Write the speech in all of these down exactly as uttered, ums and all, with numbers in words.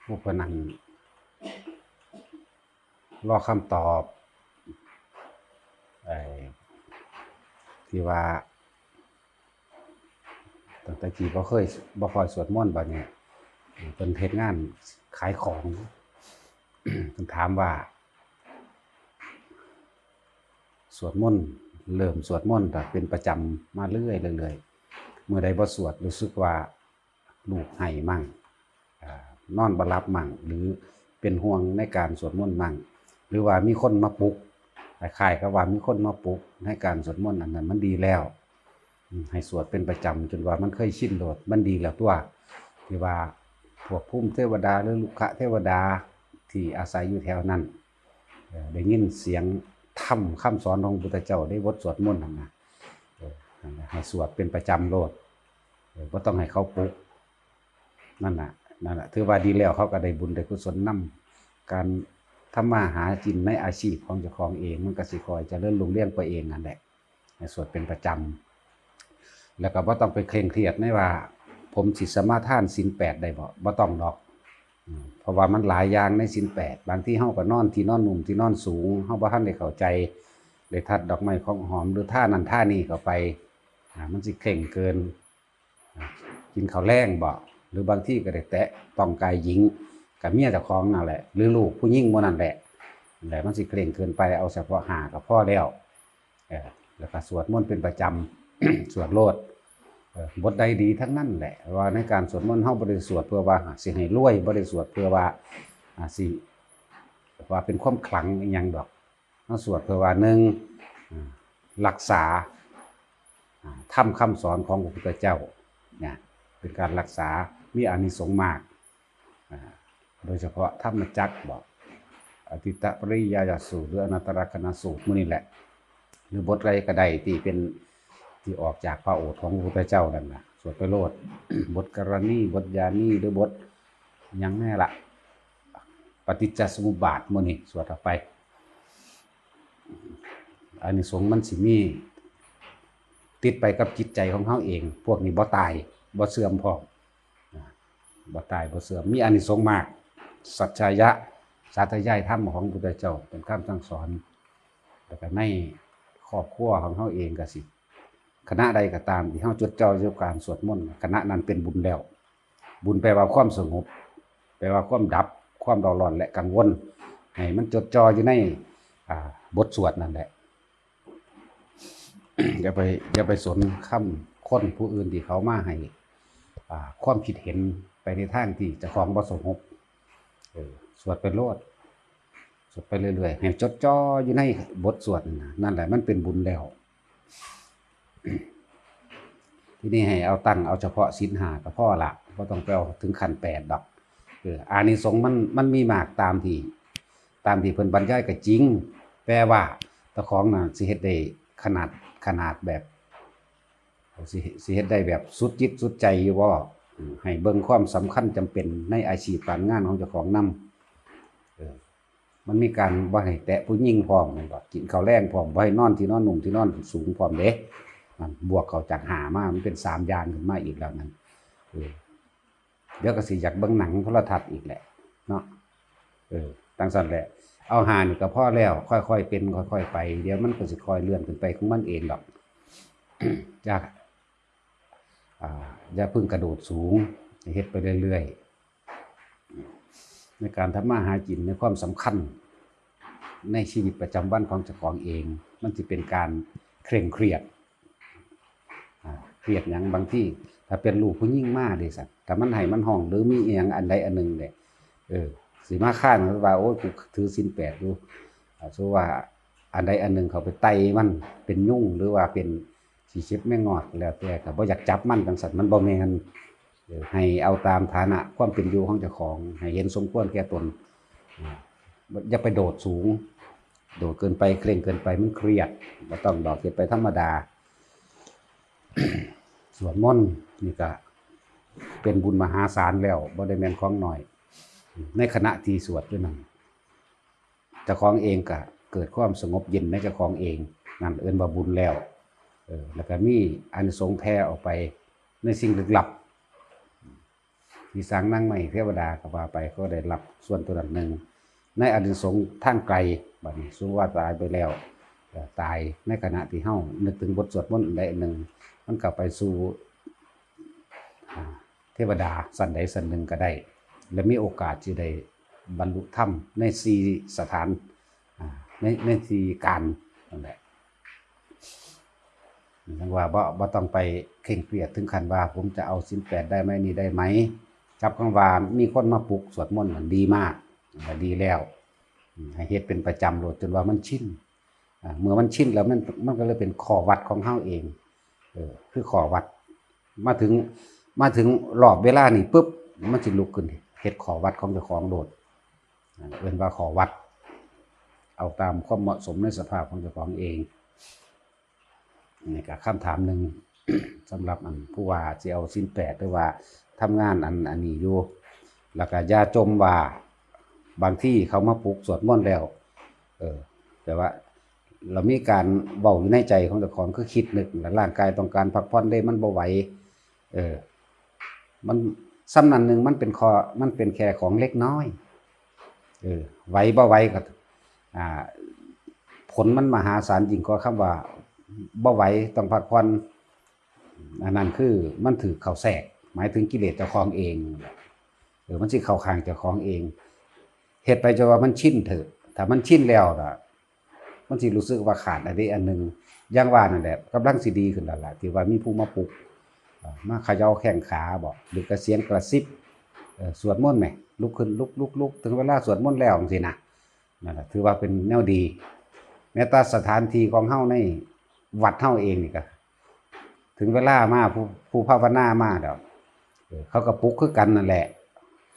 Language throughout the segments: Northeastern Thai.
ผู้เพิ่นนั่งรอคำตอบ ไอ้ ที่ว่า ตั้งแต่กี้บ่เคย บ่ค่อยสวดมนต์ บัดนี้เพิ่นเฮ็ดงานขายของ เพิ่นถามว่า สวดมนต์ เริ่มสวดมนต์ก็เป็นประจำมาเรื่อยๆ เรื่อยๆ มื้อใดบ่สวดรู้สึกว่าลูกไห้มั่ง อ่า นอนบ่หลับมั่ง หรือเป็นห่วงในการสวดมนต์มั่ง หรือว่ามีคนมาปลุก คล้ายๆ กับว่ามีคนมาปลุกในการสวดมนต์ อันนั้นมันดีแล้ว อืม ให้สวดเป็นประจำจนว่ามันเคยชินโลด มันดีแล้วตัว ที่ว่าพวกภูมิเทวดาหรือรุกขเทวดาที่อาศัยอยู่แถวนั้น เอ่อ ได้ยินเสียงธรรมคำสอนของพระพุทธเจ้าในบทสวดมนต์นั่นนะ เออ นั่นแหละ ให้สวดเป็นประจำโลด เออ บ่ต้องให้เขาปลุก นั่นน่ะ นั่นน่ะ ถือว่าดีแล้ว เขาก็ได้บุญได้กุศลนำ การทำมาหากินในอาชีพของเจ้าของเอง มันก็สิค่อยเจริญรุ่งเรืองไปเองนั่นแหละ ให้สวดเป็นประจำ แล้วก็บ่ต้องไปเคร่งเครียดในว่า ผมสิสมาทานศีลแปดได้บ่ บ่ต้องดอก อืม เพราะว่ามันหลายอย่างในศีลแปด บางทีเฮาก็นอนที่นอนนุ่มที่นอนสูง เฮาบ่ทันได้เข้าใจ ได้ทัดดอกไม้ของหอม หรือท่านั่นท่านี่เข้าไป อ่า มันสิเคร่งเกิน อ่า กินข้าวแลงบ่ หรือบางทีก็ได้แตะต้องกายหญิง กับเมียเจ้าของนั่นแหละ หรือลูกผู้หญิงหมู่นั่นแหละ นั่นแหละ มันสิเคร่งเกินไป เอาเฉพาะห้าก็พอแล้ว เออ แล้วก็สวดมนต์เป็นประจำ สวดโลด เออ บทใดดีทั้งนั้นแหละ ว่าในการสวดมนต์เฮาบ่ได้สวดเพื่อว่าสิให้รวย บ่ได้สวดเพื่อว่า อ่า สิ ว่าเป็นความขลังอิหยังดอก เฮาสวดเพื่อว่า หนึ่ง อ่า รักษา อ่า ธรรมคำสอนของพระพุทธเจ้า นะ เป็นการรักษา มีอานิสงส์มาก อ่า โดยเฉพาะธรรมจักรบ่ อทิตตปริยายสูตร หรืออนัตตลักษณสูตร หมู่นี้แหละ หรือบทใดก็ได้ที่เป็น ที่ออกจากพระโอษฐ์ของพระพุทธเจ้านั่นน่ะ สวดไปโลด บทกรณี บทญาณี หรือบทหยังแน่ละ ปฏิจจสมุปบาท หมู่นี้สวดออกไป อานิสงส์มันสิมี ติดไปกับจิตใจของเฮาเอง พวกนี้บ่ตาย บ่เสื่อมพร้อม อ่า บ่ตายบ่เสื่อม มีอานิสงส์มาก สัจจายะ สาธยายธรรมของพระพุทธเจ้า เป็นคำสั่งสอน แล้วก็ในครอบครัวของเฮาเองก็สิ คณะใดก็ตามที่เฮาจดจ่ออยู่กับการสวดมนต์ คณะนั้นเป็นบุญแล้ว บุญแปลว่าความสงบ แปลว่าความดับ ความเร่าร้อนและกังวล ให้มันจดจ่ออยู่ใน อ่า บทสวดนั่นแหละ อย่าไป อย่าไปสนคำคนผู้อื่นที่เขามาให้ อ่า ความคิดเห็นไปในทางที่เจ้าของบ่สงบ เออ สวดไปโลด สวดไปเรื่อยๆ ให้จดจ่ออยู่ในบทสวดนั่นน่ะ นั่นแหละมันเป็นบุญแล้ว ทีนี้ให้เอาตั้งเอาเฉพาะศีลห้าก็พอละ บ่ต้องไปเอาถึงขั้นแปดดอก เออ อานิสงส์มัน มันมีมากตามที่ ตามที่เพิ่นบรรยายก็จริง แต่ว่าเจ้าของน่ะสิเฮ็ดได้ขนาด ขนาดแบบ สิ สิเฮ็ดได้แบบสุดจิตสุดใจอยู่บ่ อืม ให้เบิ่งความสำคัญจำเป็นในอาชีพการงานของเจ้าของนำ เออ มันมีการบ่ให้แตะผู้หญิงพร้อมแม่นบ่ กินข้าวแลงพร้อม บ่ให้นอนที่นอนนุ่มที่นอนสูงพร้อมเด้ นั่น บวกเข้าจากห้ามา มันเป็นสามอย่างขึ้นมาอีกแล้วนั่น เออ เดี๋ยวก็สิอยากเบิ่งหนังโทรทัศน์อีกแหละเนาะ เออ จั่งซั้นแหละ เอาห้านี่ก็พอแล้ว ค่อยๆเป็น ค่อยๆไป เดี๋ยวมันก็สิค่อยเลื่อนขึ้นไปของมันเองดอก อย่า อ่า อย่าเพิ่งกระโดดสูง เฮ็ดไปเรื่อยๆ ในการทำมาหากิน ในความสำคัญ ในชีวิตประจำวันของเจ้าของเอง มันสิเป็นการเคร่งเครียด อ่า เครียดหยัง บางทีถ้าเป็นลูกผู้หญิงมาเด้ซั่น ถ้ามันไห้มันฮ้อง หรือมีอีหยังอันใดอันหนึ่งเด้ เออ สิมาค้านว่า โอ้ย กูถือศีลแปดอยู่ อ่า สมมุติว่าอันใดอันหนึ่งเขาไปไต่มัน เป็นยุง หรือว่าเป็นขี้เข็บแมงงอด แล้วแต่ ก็บ่อยากจับมันจั่งซั้น มันบ่แม่น เออ ให้เอาตามฐานะความเป็นอยู่ของเจ้าของ ให้เห็นสมควรแก่ตน อ่า อย่าไปโดดสูง โดดเกินไป เคร่งเกินไป มันเครียด บ่ต้องดอก เฮ็ดไปธรรมดา สวดมนต์นี่ก็เป็นบุญมหาศาลแล้ว บ่ได้แม่นของน้อย ในขณะที่สวดอยู่นั่น เจ้าของเองก็เกิดความสงบเย็นในเจ้าของเอง นั่นเอิ้นว่าบุญแล้ว เออ แล้วก็มีอานิสงส์แผ่ออกไปในสิ่งลึกลับ ผีสางนางไม้เทวดาก็ว่าไป ก็ได้รับส่วนตัวนั้นหนึ่ง ในอานิสงส์ทางไกล บัดนี้สมมุติว่าตายไปแล้ว เอ่อ ตายในขณะที่เฮานึกถึงบทสวดมนต์อันใดอันหนึ่ง มันก็ไปสู่ อ่า เทวดาชั้นใดชั้นหนึ่งก็ได้ และมีโอกาสที่ได้บรรลุธรรมในสี่สถาน อ่า ใน ในสี่การนั่นแหละ จั่งว่าบ่ บ่ต้องไปเคร่งเครียดถึงขั้นว่า "ผมจะเอาศีลแปดได้ไหม นี่ได้ไหม" กับคำว่ามีคนมาปลุกสวดมนต์นั่นดีมาก ดีแล้ว อืม ให้เฮ็ดเป็นประจำโลด จนว่ามันชิน อ่า เมื่อมันชินแล้วมัน มันก็เลยเป็นข้อวัดของเฮาเอง เออ คือข้อวัด มาถึง มาถึงรอบเวลานี่ปุ๊บ มันสิลุกขึ้นเฮ็ดข้อวัดของเจ้าของโลด อ่า เอิ้นว่าข้อวัด เอาตามความเหมาะสมในสภาพของเจ้าของเอง นี่ก็คำถามหนึ่ง สำหรับอันผู้ว่าสิเอาศีลแปด หรือว่าทำงานอัน อันนี้อยู่ แล้วก็อย่าจมว่าบางทีเขามาปลุกสวดมนต์แล้ว เออ แต่ว่าเรามีการเว้าอยู่ในใจของเจ้าของ คือคิดนึก และร่างกายต้องการพักผ่อนเด้ มันบ่ไหว เออ มัน ส่ำนั้นหนึ่ง มันเป็นข้อ มันเป็นแค่ของเล็กน้อย เออ ไหวบ่ไหวก็ อ่า ผลมันมหาศาลยิ่งกว่าคำว่าบ่ไหว ต้องพักผ่อน อันนั้นคือมันถืกเข้าแทรก หมายถึงกิเลสเจ้าของเอง เออ มันสิเข้าข้างเจ้าของเอง เฮ็ดไปจนว่ามันชินเถอะ ถ้ามันชินแล้วล่ะ มันสิรู้สึกว่าขาดอันใดอันหนึ่ง อย่างว่านั่นแหละ กำลังสิดีขึ้นแล้วล่ะ ที่ว่ามีผู้มาปลุก เอ่อ มาเขย่าแข้งขาบ่ หรือก็เสียงกระซิบ เอ่อ สวดมนต์แหม ลุกขึ้น ลุก ลุก ลุก ถึงเวลาสวดมนต์แล้วจั่งซี้นะ นั่นแหละ ถือว่าเป็นแนวดี แม้แต่สถานที่ของเฮาในวัดเฮาเองนี่ก็ ถึงเวลามา ผู้ ผู้ภาวนามาแล้ว เออ เขาก็ปลุกคือกันนั่นแหละ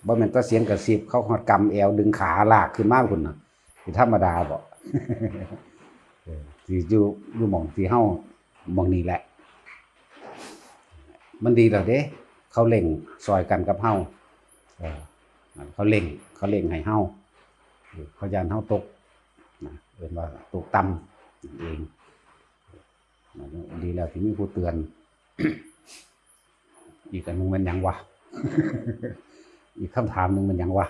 บ่แม่นแต่เสียงกระซิบ เขาฮอดกำแอวดึงขาลากขึ้นมาพุ้นน่ะ สิธรรมดาบ่ เออ สิอยู่ อยู่หม่องที่เฮา หม่องนี้แหละ มันดีแล้วเด้ เขาเร่งซอยกันกับเฮา เออ เขาเร่ง เขาเร่งให้เฮา เออ เขาย้านเฮาตก นะ เอิ้นว่าตกต่ำนั่นเอง ดีแล้วที่มีผู้เตือน อีกอันหนึ่งมันหยังวะ อีกคำถามหนึ่งมันหยังวะ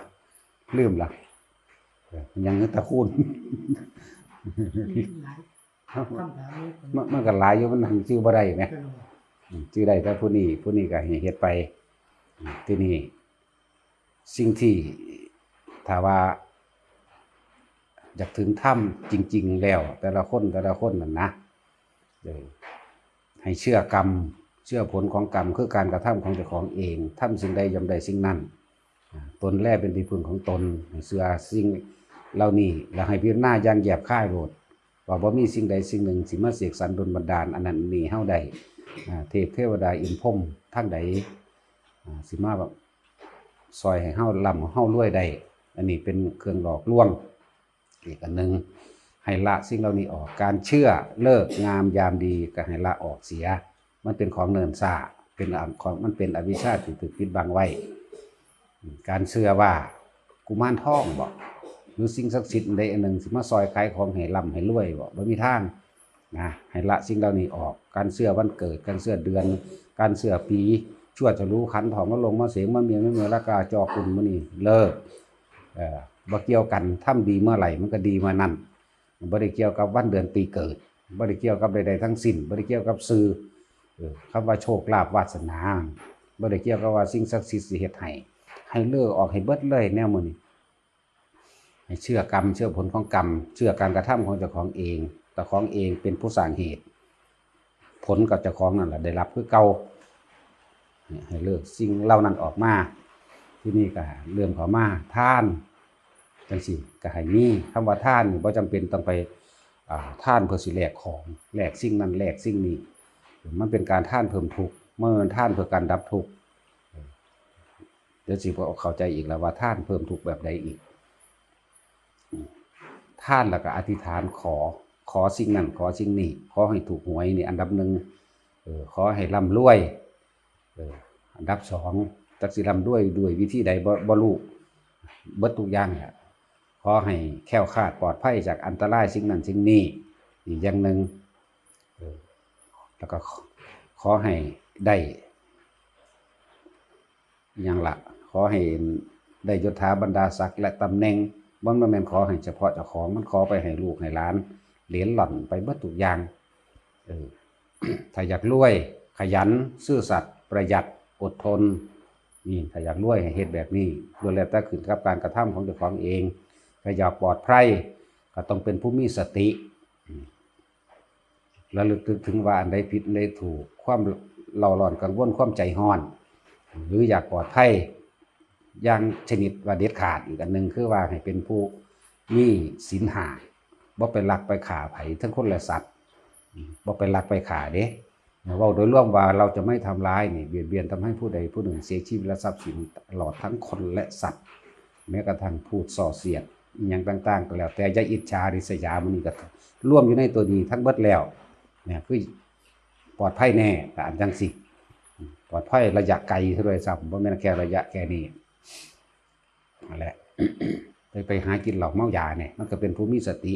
ลืมละ เออ มันหยังตะคูณ หลายคำถามนี่ มัน มันก็หลายอยู่ มันหาชื่อบ่ได้แหม เออ อืม ชื่อได้แต่ผู้นี้ ผู้นี้ก็ให้เฮ็ดไป อืม ที่นี่ สิ่งที่ ถ้าว่า อยากถึงธรรมจริงๆแล้ว แต่ละคน แต่ละคนนั่นนะ เออ ให้เชื่อกรรม เชื่อผลของกรรม คือการกระทำของเจ้าของเอง ทำสิ่งใดย่อมได้สิ่งนั้น อ่า ตนแลเป็นที่พึ่งของตน ให้เชื่อสิ่งเหล่านี้ แล้วให้พิจารณาอย่างแยบคายโลด ว่าบ่มีสิ่งใดสิ่งหนึ่งสิมาเสกสรรดลบันดาลอันนั้นอันนี้เฮาได้ อ่า เทพเทวดาอินทร์พรหมทางใด อ่า สิมาแบบซอยให้เฮาร่ำเฮารวยได้ อันนี้เป็นเครื่องหลอกลวง อีกอันหนึ่ง ให้ละสิ่งเหล่านี้ออก การเชื่อฤกษ์งามยามดีก็ให้ละออกเสีย มันเป็นของเนิ่นช้า เป็นอันของ มันเป็นอวิชชาที่ถูกปิดบังไว้ การเชื่อว่ากุมารทองบ่ หรือสิ่งศักดิ์สิทธิ์อันใดอันหนึ่งสิมาซอยขายของให้ร่ำให้รวยบ่ บ่มีทางนะ ให้ละสิ่งเหล่านี้ออก การเชื่อวันเกิด การเชื่อเดือน การเชื่อปี ชั่วฉลูขันทองมาลงมาเสงมาเมียมาเมียละกาจอคุณมื้อนี้เลิก เอ่อ บ่เกี่ยวกัน ทำดีเมื่อไหร่มันก็ดีเมื่อนั้น บ่ได้เกี่ยวกับวันเดือนปีเกิด บ่ได้เกี่ยวกับใดๆทั้งสิ้น บ่ได้เกี่ยวกับชื่อ เออ คำว่าโชคลาภวาสนา บ่ได้เกี่ยวกับว่าสิ่งศักดิ์สิทธิ์สิเฮ็ดให้ ให้เลิกออกให้เบิดเลยแนวมื้อนี้ ให้เชื่อกรรม เชื่อผลของกรรม เชื่อการกระทำของเจ้าของเอง เจ้าของเองเป็นผู้สร้างเหตุ ผลกับเจ้าของนั่นแหละได้รับคือเก่า ให้ ให้เลิกสิ่งเหล่านั้นออกมา ที่นี่ก็เริ่มเข้ามาทาน จังซี่ก็ให้มี คำว่าทานนี่บ่จำเป็นต้องไป อ่า ทานเพื่อสิแลกของ แลกสิ่งนั้นแลกสิ่งนี้ มันเป็นการทานเพิ่มทุกข์ มันเป็นทานเพื่อการดับทุกข์ เดี๋ยวสิบ่เข้าใจอีกแล้วว่าทานเพิ่มทุกข์แบบใดอีก ทานแล้วก็อธิษฐานขอ ขอสิ่งนั้น ขอสิ่งนี้ ขอให้ถูกหวยนี่อันดับหนึ่ง เออ ขอให้ร่ำรวย เออ อันดับสอง จักสิร่ำรวยด้วยวิธีใดบ่ บ่รู้ เบิดทุกอย่างแหละ ขอให้แคล้วคลาดปลอดภัยจากอันตรายสิ่งนั้นสิ่งนี้ อีกอย่างหนึ่ง เออ แล้วก็ขอ ขอให้ได้ หยังล่ะ ขอให้ได้ยศถาบรรดาศักดิ์และตำแหน่ง มันบ่แม่นขอให้เฉพาะเจ้าของ มันขอไปให้ลูกให้หลาน เหลนหล่อนไปเบิดทุกอย่าง เออ ถ้าอยากรวย ขยัน ซื่อสัตย์ ประหยัด อดทน นี่ ถ้าอยากรวยให้เฮ็ดแบบนี้ ล้วนแล้วแต่ขึ้นกับการกระทำของเจ้าของเอง ถ้าอยากปลอดภัย ก็ต้องเป็นผู้มีสติ ระลึกถึงว่าอันใดผิดอันใดถูก ความเร่าร้อนกังวล ความใจร้อน หรืออยากปลอดภัยอย่างชนิดว่าเด็ดขาด อีกอันหนึ่งคือว่าให้เป็นผู้มีศีลห้า บ่ไปลักไปฆ่าไผทั้งคนและสัตว์ บ่ไปลักไปฆ่าเด้ เว้าโดยรวมว่าเราจะไม่ทำร้ายนี่ เบียดเบียนทำให้ผู้ใดผู้หนึ่งเสียชีวิตและทรัพย์สิน ตลอดทั้งคนและสัตว์ แม้กระทั่งพูดส่อเสียด อิหยังต่างๆ ก็แล้วแต่ อย่าอิจฉาริษยา มันนี่ก็รวมอยู่ในตัวนี้ทั้งเบิดแล้ว เนี่ย คือปลอดภัยแน่ ก็อันจังสิ ปลอดภัยระยะไกลซะด้วยซ้ำ บ่แม่นแค่ระยะแค่นี้ นั่นแหละ ไป ไปหากินเหล้าเมายาเนี่ย มันก็เป็นผู้มีสติ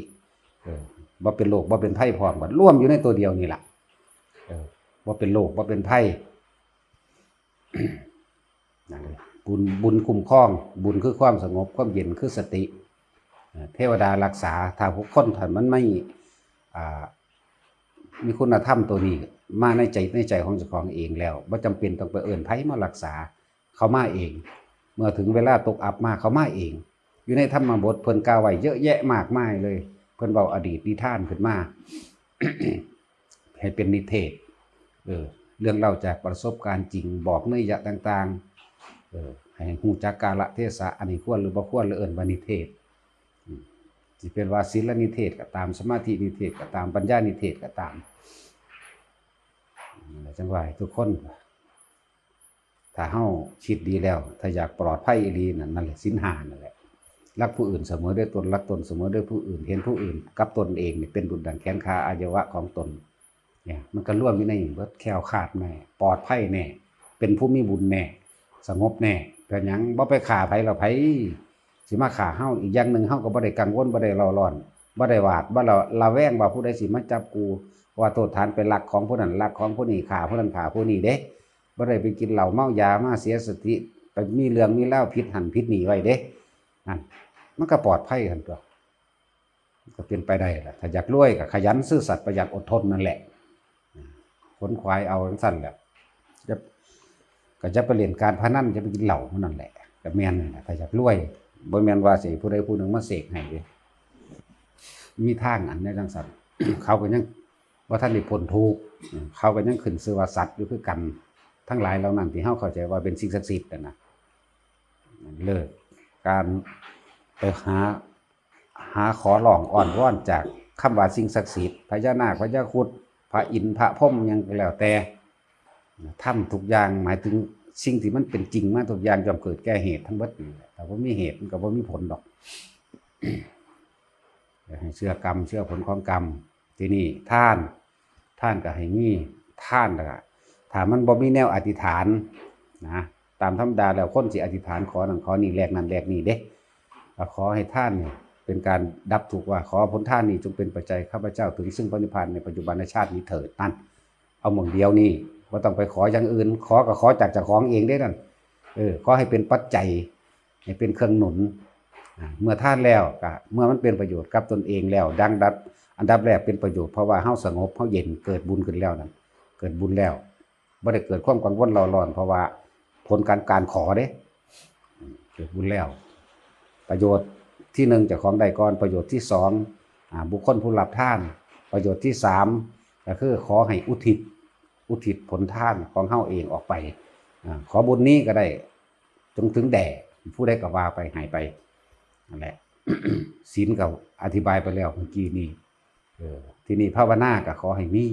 เออ บ่เป็นโรค บ่เป็นภัยพร้อม ก็รวมอยู่ในตัวเดียวนี่ล่ะ เออ บ่เป็นโรค บ่เป็นภัย นั่นเลย บุญ บุญคุ้มครอง บุญคือความสงบ ความเย็นคือสติ เอ่อ เทวดารักษา ถ้าบุคคลท่านมันไม่ อ่า มีคุณธรรมตัวนี้มาในใจ ในใจของเจ้าของเองแล้ว บ่จำเป็นต้องไปเอิ้นไผมารักษา เขามาเอง เมื่อถึงเวลาตกอับมา เขามาเอง อยู่ในธรรมบทเพิ่นกล่าวไว้เยอะแยะมากมายเลย เพิ่นเว้าอดีตนิทานขึ้นมา ให้เป็นนิเทศ เออ เรื่องเล่าจากประสบการณ์จริง บอกนัยยะต่างๆ เออ ให้ฮู้จักกาลเทศะ อันนี้ควรหรือบ่ควร หรือเอิ้นว่านิเทศ อืม สิเป็นว่าศีลนิเทศก็ตาม สมาธินิเทศก็ตาม ปัญญานิเทศก็ตาม นั่นแหละ จั่งว่าให้ทุกคน ถ้าเฮาคิดดีแล้ว ถ้าอยากปลอดภัยอีหลีนั่น นั่นแหละ ศีลห้านั่นแหละ รักผู้อื่นเสมอด้วยตน รักตนเสมอด้วยผู้อื่น เห็นผู้อื่นกับตนเองนี่เป็นดุจดั่งแขนขาอวัยวะของตน เนี่ย มันก็รวมอยู่ในเบิด แคล้วคลาดแน่ ปลอดภัยแน่ เป็นผู้มีบุญแน่ สงบแน่ เป็นหยัง บ่ไปฆ่าไผแล้ว ไผสิมาฆ่าเฮา อีกอย่างหนึ่ง เฮาก็บ่ได้กังวล บ่ได้เร่าร้อน บ่ได้หวาด บ่ระ ระแวงว่าผู้ใดสิมาจับกู ว่าโทษฐานไปลักของผู้นั้น ลักของผู้นี้ ฆ่าผู้นั้น ฆ่าผู้นี้เด้ บ่ได้ไปกินเหล้าเมายามาเสียสติ ไปมีเรื่องมีราวผิดหั้นผิดนี่ไว้เด้ นั่น มันก็ปลอดภัยหั่นตั๊ว ก็เป็นไปได้ล่ะ ถ้าอยากรวยก็ขยัน ซื่อสัตย์ ประหยัด อดทนนั่นแหละ ขนขวายเอาจั่งซั้นแหละ จะ ก็จะไปเล่นการพนัน จะไปกินเหล้ามันนั่นแหละ ก็แม่นนั่นแหละ ถ้าอยากรวย บ่แม่นว่าสิผู้ใดผู้หนึ่งมาเสกให้เด้ มีทางอันนี้จั่งซั้น เขาก็ยังบ่ทันได้พ้นทุกข์ เขาก็ยังขึ้นชื่อว่าสัตว์อยู่คือกัน ทั้งหลายเหล่านั้นที่เฮาเข้าใจว่าเป็นสิ่งศักดิ์สิทธิ์นั่นน่ะ เลิกการไปหา หาขอร้องอ้อนวอนจากคำว่าสิ่งศักดิ์สิทธิ์ พญานาค พญาครุฑ พระอินทร์ พระพรหม หยังก็แล้วแต่ ธรรมทุกอย่างหมายถึงสิ่งที่มันเป็นจริงมาทุกอย่างย่อมเกิดแก่เหตุทั้งเบิดนี่แหละ ถ้าบ่มีเหตุมันก็บ่มีผลดอก ให้เชื่อกรรม เชื่อผลของกรรม ทีนี้ทาน ทานก็ให้มี ทานแล้วก็ ถ้ามันบ่มีแนวอธิษฐานนะ ตามธรรมดาแล้วคนสิอธิษฐานขอนั่นขอนี่ แลกนั่นแลกนี่เด้ ก็ขอให้ทานนี่เป็นการดับทุกข์ ว่าขอผลทานนี้จงเป็นปัจจัยข้าพเจ้าถึงซึ่งพระนิพพานในปัจจุบันชาตินี้เถิด นั่น เอาหม่องเดียวนี่ บ่ต้องไปขออย่างอื่น ขอก็ขอจากเจ้าของเองเด้นั่น เออ ขอให้เป็นปัจจัย ให้เป็นเครื่องหนุน อ่า เมื่อทานแล้วก็ เมื่อมันเป็นประโยชน์กับตนเองแล้ว ดังดับ อันดับแรกเป็นประโยชน์ เพราะว่าเฮาสงบ เฮาเย็น เกิดบุญขึ้นแล้วนั่น เกิดบุญแล้ว บ่ได้เกิดความกังวลเร่าร้อน เพราะว่าผลการ การขอเด้ เกิดบุญแล้ว ประโยชน์ที่หนึ่งเจ้าของได้ก่อน ประโยชน์ที่สอง อ่า บุคคลผู้รับทาน ประโยชน์ที่สาม ก็คือขอให้อุทิศ อุทิศผลทานของเฮาเองออกไป อ่า ขอบุญนี้ก็ได้ จงถึงแด่ผู้ใดก็ว่าไป ให้ไป นั่นแหละ ศีลก็อธิบายไปแล้วเมื่อกี้นี้ เออ ทีนี้ภาวนาก็ขอให้มี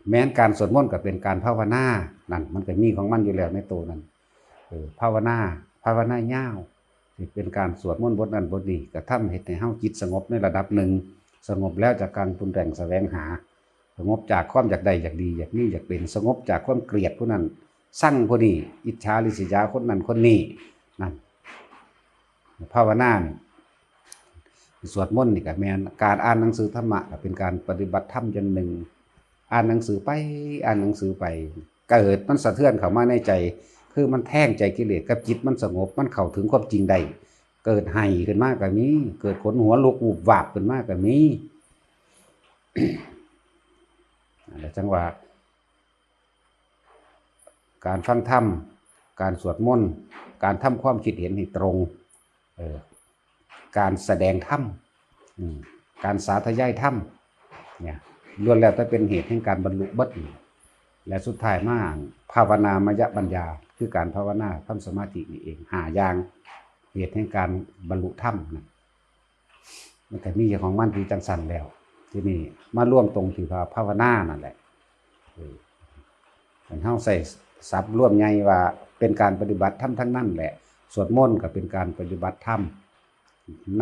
แม้นการสวดมนต์ก็เป็นการภาวนา นั่น มันก็มีของมันอยู่แล้วในตัวนั่น เออ ภาวนา ภาวนายาว ที่เป็นการสวดมนต์บทนั้นบทนี้ ก็ทำให้เฮาจิตสงบในระดับหนึ่ง สงบแล้วจากการปรุงแต่งแสวงหา สงบจากความอยากได้อยากดีอยากมีอยากเป็น สงบจากความเกลียดผู้นั้น ซังผู้นี้ อิจฉาริษยาคนนั้นคนนี้ นั่น ภาวนานี่ สวดมนต์นี่ก็แม่น การอ่านหนังสือธรรมะก็เป็นการปฏิบัติธรรมอย่างหนึ่ง อ่านหนังสือไป อ่านหนังสือไป เกิดมันสะเทือนเข้ามาในใจ คือมันแทงใจกิเลส กับจิตมันสงบ มันเข้าถึงความจริงได้ เกิดไห้ขึ้นมาก็มี เกิดขนหัวลุก วุบวาบขึ้นมาก็มี แล้วจังว่า การฟังธรรม การสวดมนต์ การทำความคิดเห็นให้ตรง เออ การแสดงธรรม อืม การสาธยายธรรม เนี่ย ล้วนแล้วแต่เป็นเหตุแห่งการบรรลุเบิด และสุดท้ายมา ภาวนามยปัญญา คือการภาวนาทำสมาธินี่เอง ห้าอย่าง เหตุแห่งการบรรลุธรรมนะ มันก็มีของมันที่จังซั่นแล้ว ทีนี้มารวมตรงที่ว่าภาวนานั่นแหละ เออ คันเฮาใส่ศัพท์รวมใหญ่ว่าเป็นการปฏิบัติธรรมทั้งนั้นแหละ สวดมนต์ก็เป็นการปฏิบัติธรรม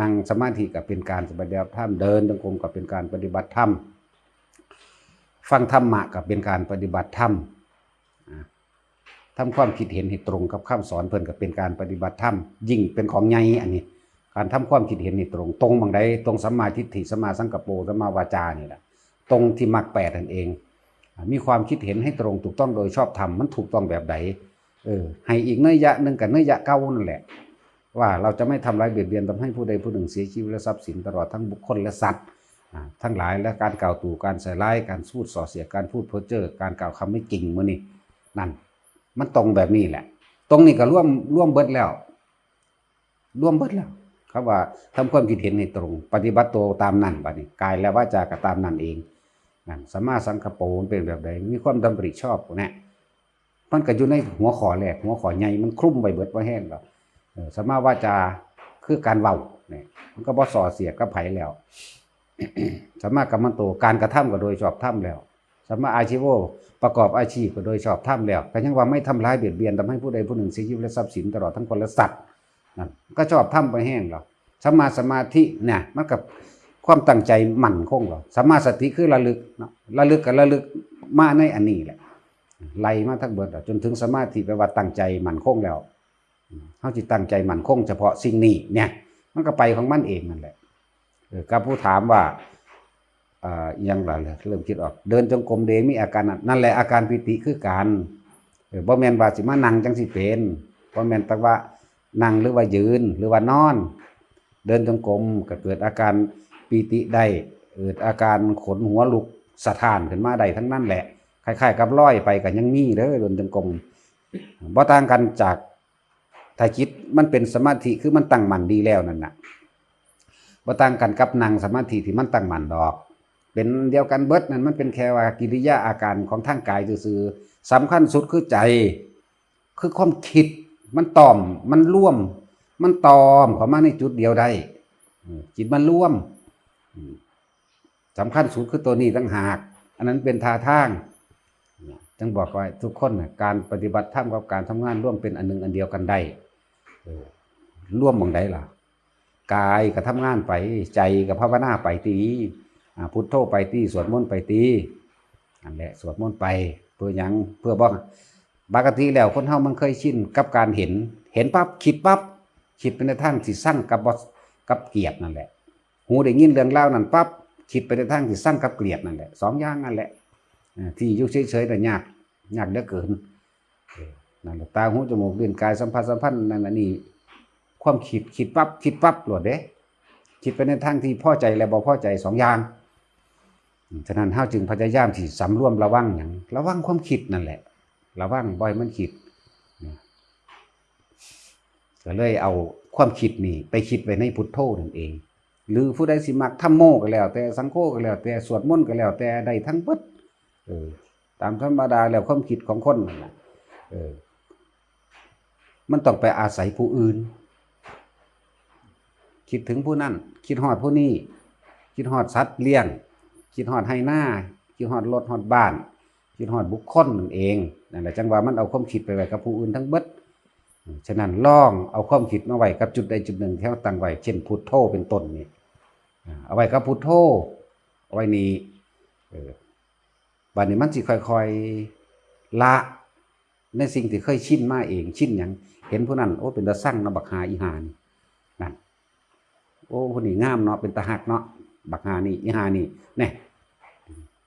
นั่งสมาธิก็เป็นการปฏิบัติธรรม เดินจงกรมก็เป็นการปฏิบัติธรรม ฟังธรรมะก็เป็นการปฏิบัติธรรม อ่า ทำความคิดเห็นให้ตรงกับคำสอนเพิ่นก็เป็นการปฏิบัติธรรม ยิ่งเป็นของใหญ่อันนี้ การทำความคิดเห็นให้ตรง ตรงหม่องใด ตรงสัมมาทิฏฐิ สัมมาสังกัปโป สัมมาวาจานี่แหละ ตรงที่มรรคแปดนั่นเอง อ่า มีความคิดเห็นให้ตรงถูกต้องโดยชอบธรรม มันถูกต้องแบบใด เออ ให้อีกนัยยะหนึ่งกับนัยยะเก่านั่นแหละ ว่าเราจะไม่ทำร้ายเบียดเบียนทำให้ผู้ใดผู้หนึ่งเสียชีวิตและทรัพย์สิน ตลอดทั้งบุคคลและสัตว์ อ่า ทั้งหลาย และการกล่าวตู่ การใส่ร้าย การพูดส่อเสียด การพูดเพ้อเจ้อ การกล่าวคำไม่จริง มื้อนี้ นั่น มันตรงแบบนี้แหละ ตรงนี้ก็รวม รวมเบิดแล้ว รวมเบิดแล้ว คำว่าทำความคิดเห็นให้ตรง ปฏิบัติตัวตามนั้น บัดนี้ กายและวาจาก็ตามนั้นเอง นั่น สัมมาสังกัปโปมันเป็นแบบใด มีความดำริชอบนะ มันก็อยู่ในหัวข้อแรก หัวข้อใหญ่ มันคลุมไว้เบิด บ่แห้งดอก เออ สัมมาวาจา คือการเว้าเนี่ย มันก็บ่ส่อเสียดกับไผแล้ว สัมมากัมมันโต การกระทำก็โดยชอบธรรมแล้ว สัมมาอาชีโว ประกอบอาชีพก็โดยชอบธรรมแล้ว ก็ยังว่าไม่ทำร้ายเบียดเบียนทำให้ผู้ใดผู้หนึ่งเสียชีวิตและทรัพย์สิน ตลอดทั้งคนและสัตว์ นั่น ก็ชอบธรรมไปแห้งแล้ว สัมมาสมาธิเนี่ย มันก็ความตั้งใจมั่นคงแล้ว สัมมาสติคือระลึกเนาะ ระลึกก็ระลึกมาในอันนี้แหละ ไล่มาทั้งเบิดแล้ว จนถึงสมาธิ แปลว่าตั้งใจมั่นคงแล้ว เฮาสิตั้งใจมั่นคงเฉพาะสิ่งนี้เนี่ย มันก็ไปของมันเองนั่นแหละ เออ กับผู้ถามว่า เอ่อ อิหยังล่ะ เริ่มคิดออก เดินจงกรมเด้ มีอาการนั้น นั่นแหละอาการปีติคือกัน เออ บ่แม่นว่าสิมานั่งจังสิเป็น บ่แม่นแต่ว่านั่งหรือว่ายืนหรือว่านอน เดินจงกรมก็เกิดอาการปีติได้ เกิดอาการขนหัวลุกสะท้านขึ้นมาได้ทั้งนั้นแหละ คล้ายๆกับลอยไปก็ยังมีเด้อ เดินจงกรม บ่ต่างกันจาก ถ้าจิตมันเป็นสมาธิ คือมันตั้งมั่นดีแล้วนั่นน่ะ บ่ต่างกันกับนั่งสมาธิที่มันตั้งมั่นดอก เป็นเดียวกันเบิดนั่น มันเป็นแค่ว่ากิริยาอาการของทางกายซื่อๆ สำคัญสุดคือใจ คือความคิด มันต่อม มันรวม มันต่อมเข้ามาในจุดเดียวได้ เออ จิตมันรวม อืม สำคัญสุดคือตัวนี้ต่างหาก อันนั้นเป็นท่าทาง จังบอกว่าทุกคนน่ะ การปฏิบัติธรรมกับการทำงานร่วมเป็นอันหนึ่งอันเดียวกันได้ เออ ร่วมหม่องใดล่ะ กายก็ทำงานไป ใจก็ภาวนาไปติ อ่า พุทโธไปติ สวดมนต์ไปติ นั่นแหละ สวดมนต์ไป เพื่อหยัง เพื่อบอก ปกติแล้วคนเฮามันเคยชินกับการเห็น เห็นปั๊บ คิดปั๊บ คิดไปในทางที่ชังกับบ่ กับเกลียดนั่นแหละ หูได้ยินเรื่องราวนั้นปั๊บ คิดไปในทางที่ชังกับเกลียดนั่นแหละ สองอย่างนั่นแหละ อ่า ที่อยู่เฉยๆน่ะยาก ยากเหลือเกิน เออ นั่นแหละ ตา หู จมูก ลิ้น กาย สัมผัส สัมพันธ์ นั่นน่ะนี่ ความคิด คิดปั๊บ คิดปั๊บโลดเด้ คิดไปในทางที่พอใจและบ่พอใจ สองอย่าง อืม ฉะนั้นเฮาจึงพยายามที่สำรวมระวังหยัง ระวังความคิดนั่นแหละ ระวังบ่ให้มันคิด นะ ก็เลยเอาความคิดนี่ไปคิดไว้ในพุทโธนั่นเอง หรือผู้ใดสิมักธัมโมก็แล้วแต่ สังโฆก็แล้วแต่ สวดมนต์ก็แล้วแต่ ได้ทั้งเบิด เออ ตามธรรมดาแล้วความคิดของคนนั่นน่ะ เออ มันต้องไปอาศัยผู้อื่น คิดถึงผู้นั้น คิดฮอดผู้นี้ คิดฮอดสัตว์เลี้ยง คิดฮอดไฮ่นา คิดฮอดรถฮอดบ้าน คิดฮอดบุคคลนั่นเอง นั่นแหละ จังว่ามันเอาความคิดไปไว้กับผู้อื่นทั้งเบิด ฉะนั้นลองเอาความคิดมาไว้กับจุดใดจุดหนึ่งที่เราตั้งไว้ เช่น พุทโธเป็นต้นนี่ อ่า เอาไว้กับพุทโธ เอาไว้นี่ เออ บัดนี้มันสิค่อยๆละ ในสิ่งที่เคยชินมาเอง ชินหยัง เห็นผู้นั้น โอ้ เป็นตาซังเนาะ บักห่าอีห่านี่ นั่น โอ้ ผู้นี้งามเนาะ เป็นตาฮักเนาะ บักห่านี่ อีห่านี่ แน่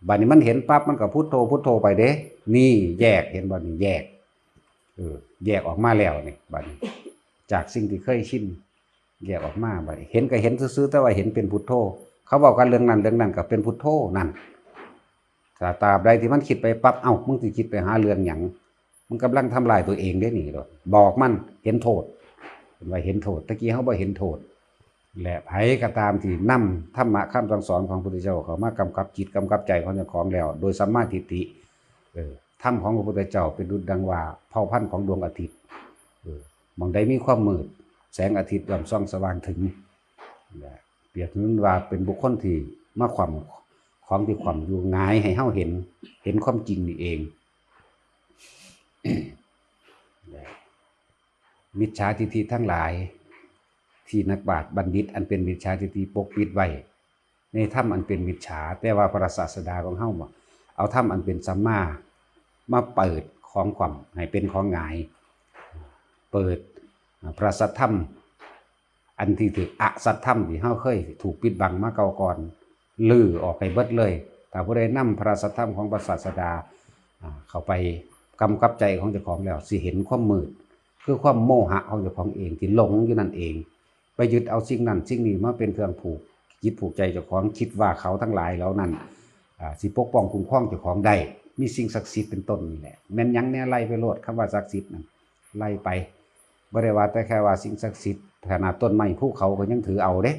บัดนี้มันเห็นปั๊บ มันก็พุทโธ พุทโธไปเด้ นี่แยก เห็นบ่ นี่แยก เออ แยกออกมาแล้วนี่ บัดนี้ จากสิ่งที่เคยชิน แยกออกมา บัดนี้ เห็นก็เห็นซื่อๆ แต่ว่าเห็นเป็นพุทโธ เขาเว้ากันเรื่องนั้นเรื่องนั้นก็เป็นพุทโธนั่น ถ้าตราบใดที่มันคิดไปปั๊บ เอ้า มึงสิคิดไปหาเรื่องหยัง มึงกำลังทำลายตัวเองเด้นี่ บอกมัน เห็นโทษ เพิ่นว่าเห็นโทษ ตะกี้เฮาบ่เห็นโทษ และไผก็ตามที่นำธรรมะคำสั่งสอนของพระพุทธเจ้าเข้ามากำกับจิตกำกับใจของเจ้าของแล้ว โดยสัมมาทิฏฐิ เออ ธรรมของพระพุทธเจ้าเป็นดุจดังว่าเผ่าพันธุ์ของดวงอาทิตย์ เออ หม่องใดมีความมืด แสงอาทิตย์ย่อมส่องสว่างถึง และเปรียบเหมือนว่าเป็นบุคคลที่มาขว้ำของที่ขว้ำอยู่ หงายให้เฮาเห็น เห็นความจริงนี่เอง มิจฉาทิฏฐิทั้งหลาย ที่นักปราชญ์บัณฑิตอันเป็นมิจฉาทิฏฐิปกปิดไว้ ในธรรมอันเป็นมิจฉา แต่ว่าพระศาสดาของเฮาบ่ เอาธรรมอันเป็นสัมมา มาเปิดของขว้ำให้เป็นของหงาย เปิดพระสัทธรรม อันที่ถืออสัทธรรมที่เฮาเคยถูกปิดบังมาเก่าก่อน ลื้อออกให้เบิดเลย ถ้าผู้ใดนำพระสัทธรรมของพระศาสดา อ่า เข้าไปกำกับใจของเจ้าของแล้ว สิเห็นความมืด คือความโมหะของเจ้าของเองที่หลงอยู่นั่นเอง ไปยึดเอาสิ่งนั้นสิ่งนี้มาเป็นเครื่องผูกจิตผูกใจเจ้าของ คิดว่าเขาทั้งหลายเหล่านั้น อ่า สิปกป้องคุ้มครองเจ้าของได้ มีสิ่งศักดิ์สิทธิ์เป็นต้นนี่แหละ แม่นหยังแน่ไล่ไปโลด คำว่าศักดิ์สิทธิ์นั่น ไล่ไป บ่ได้ว่าแต่แค่ว่าสิ่งศักดิ์สิทธิ์ ขนาดต้นไม้ภูเขาก็ยังถือเอาเด้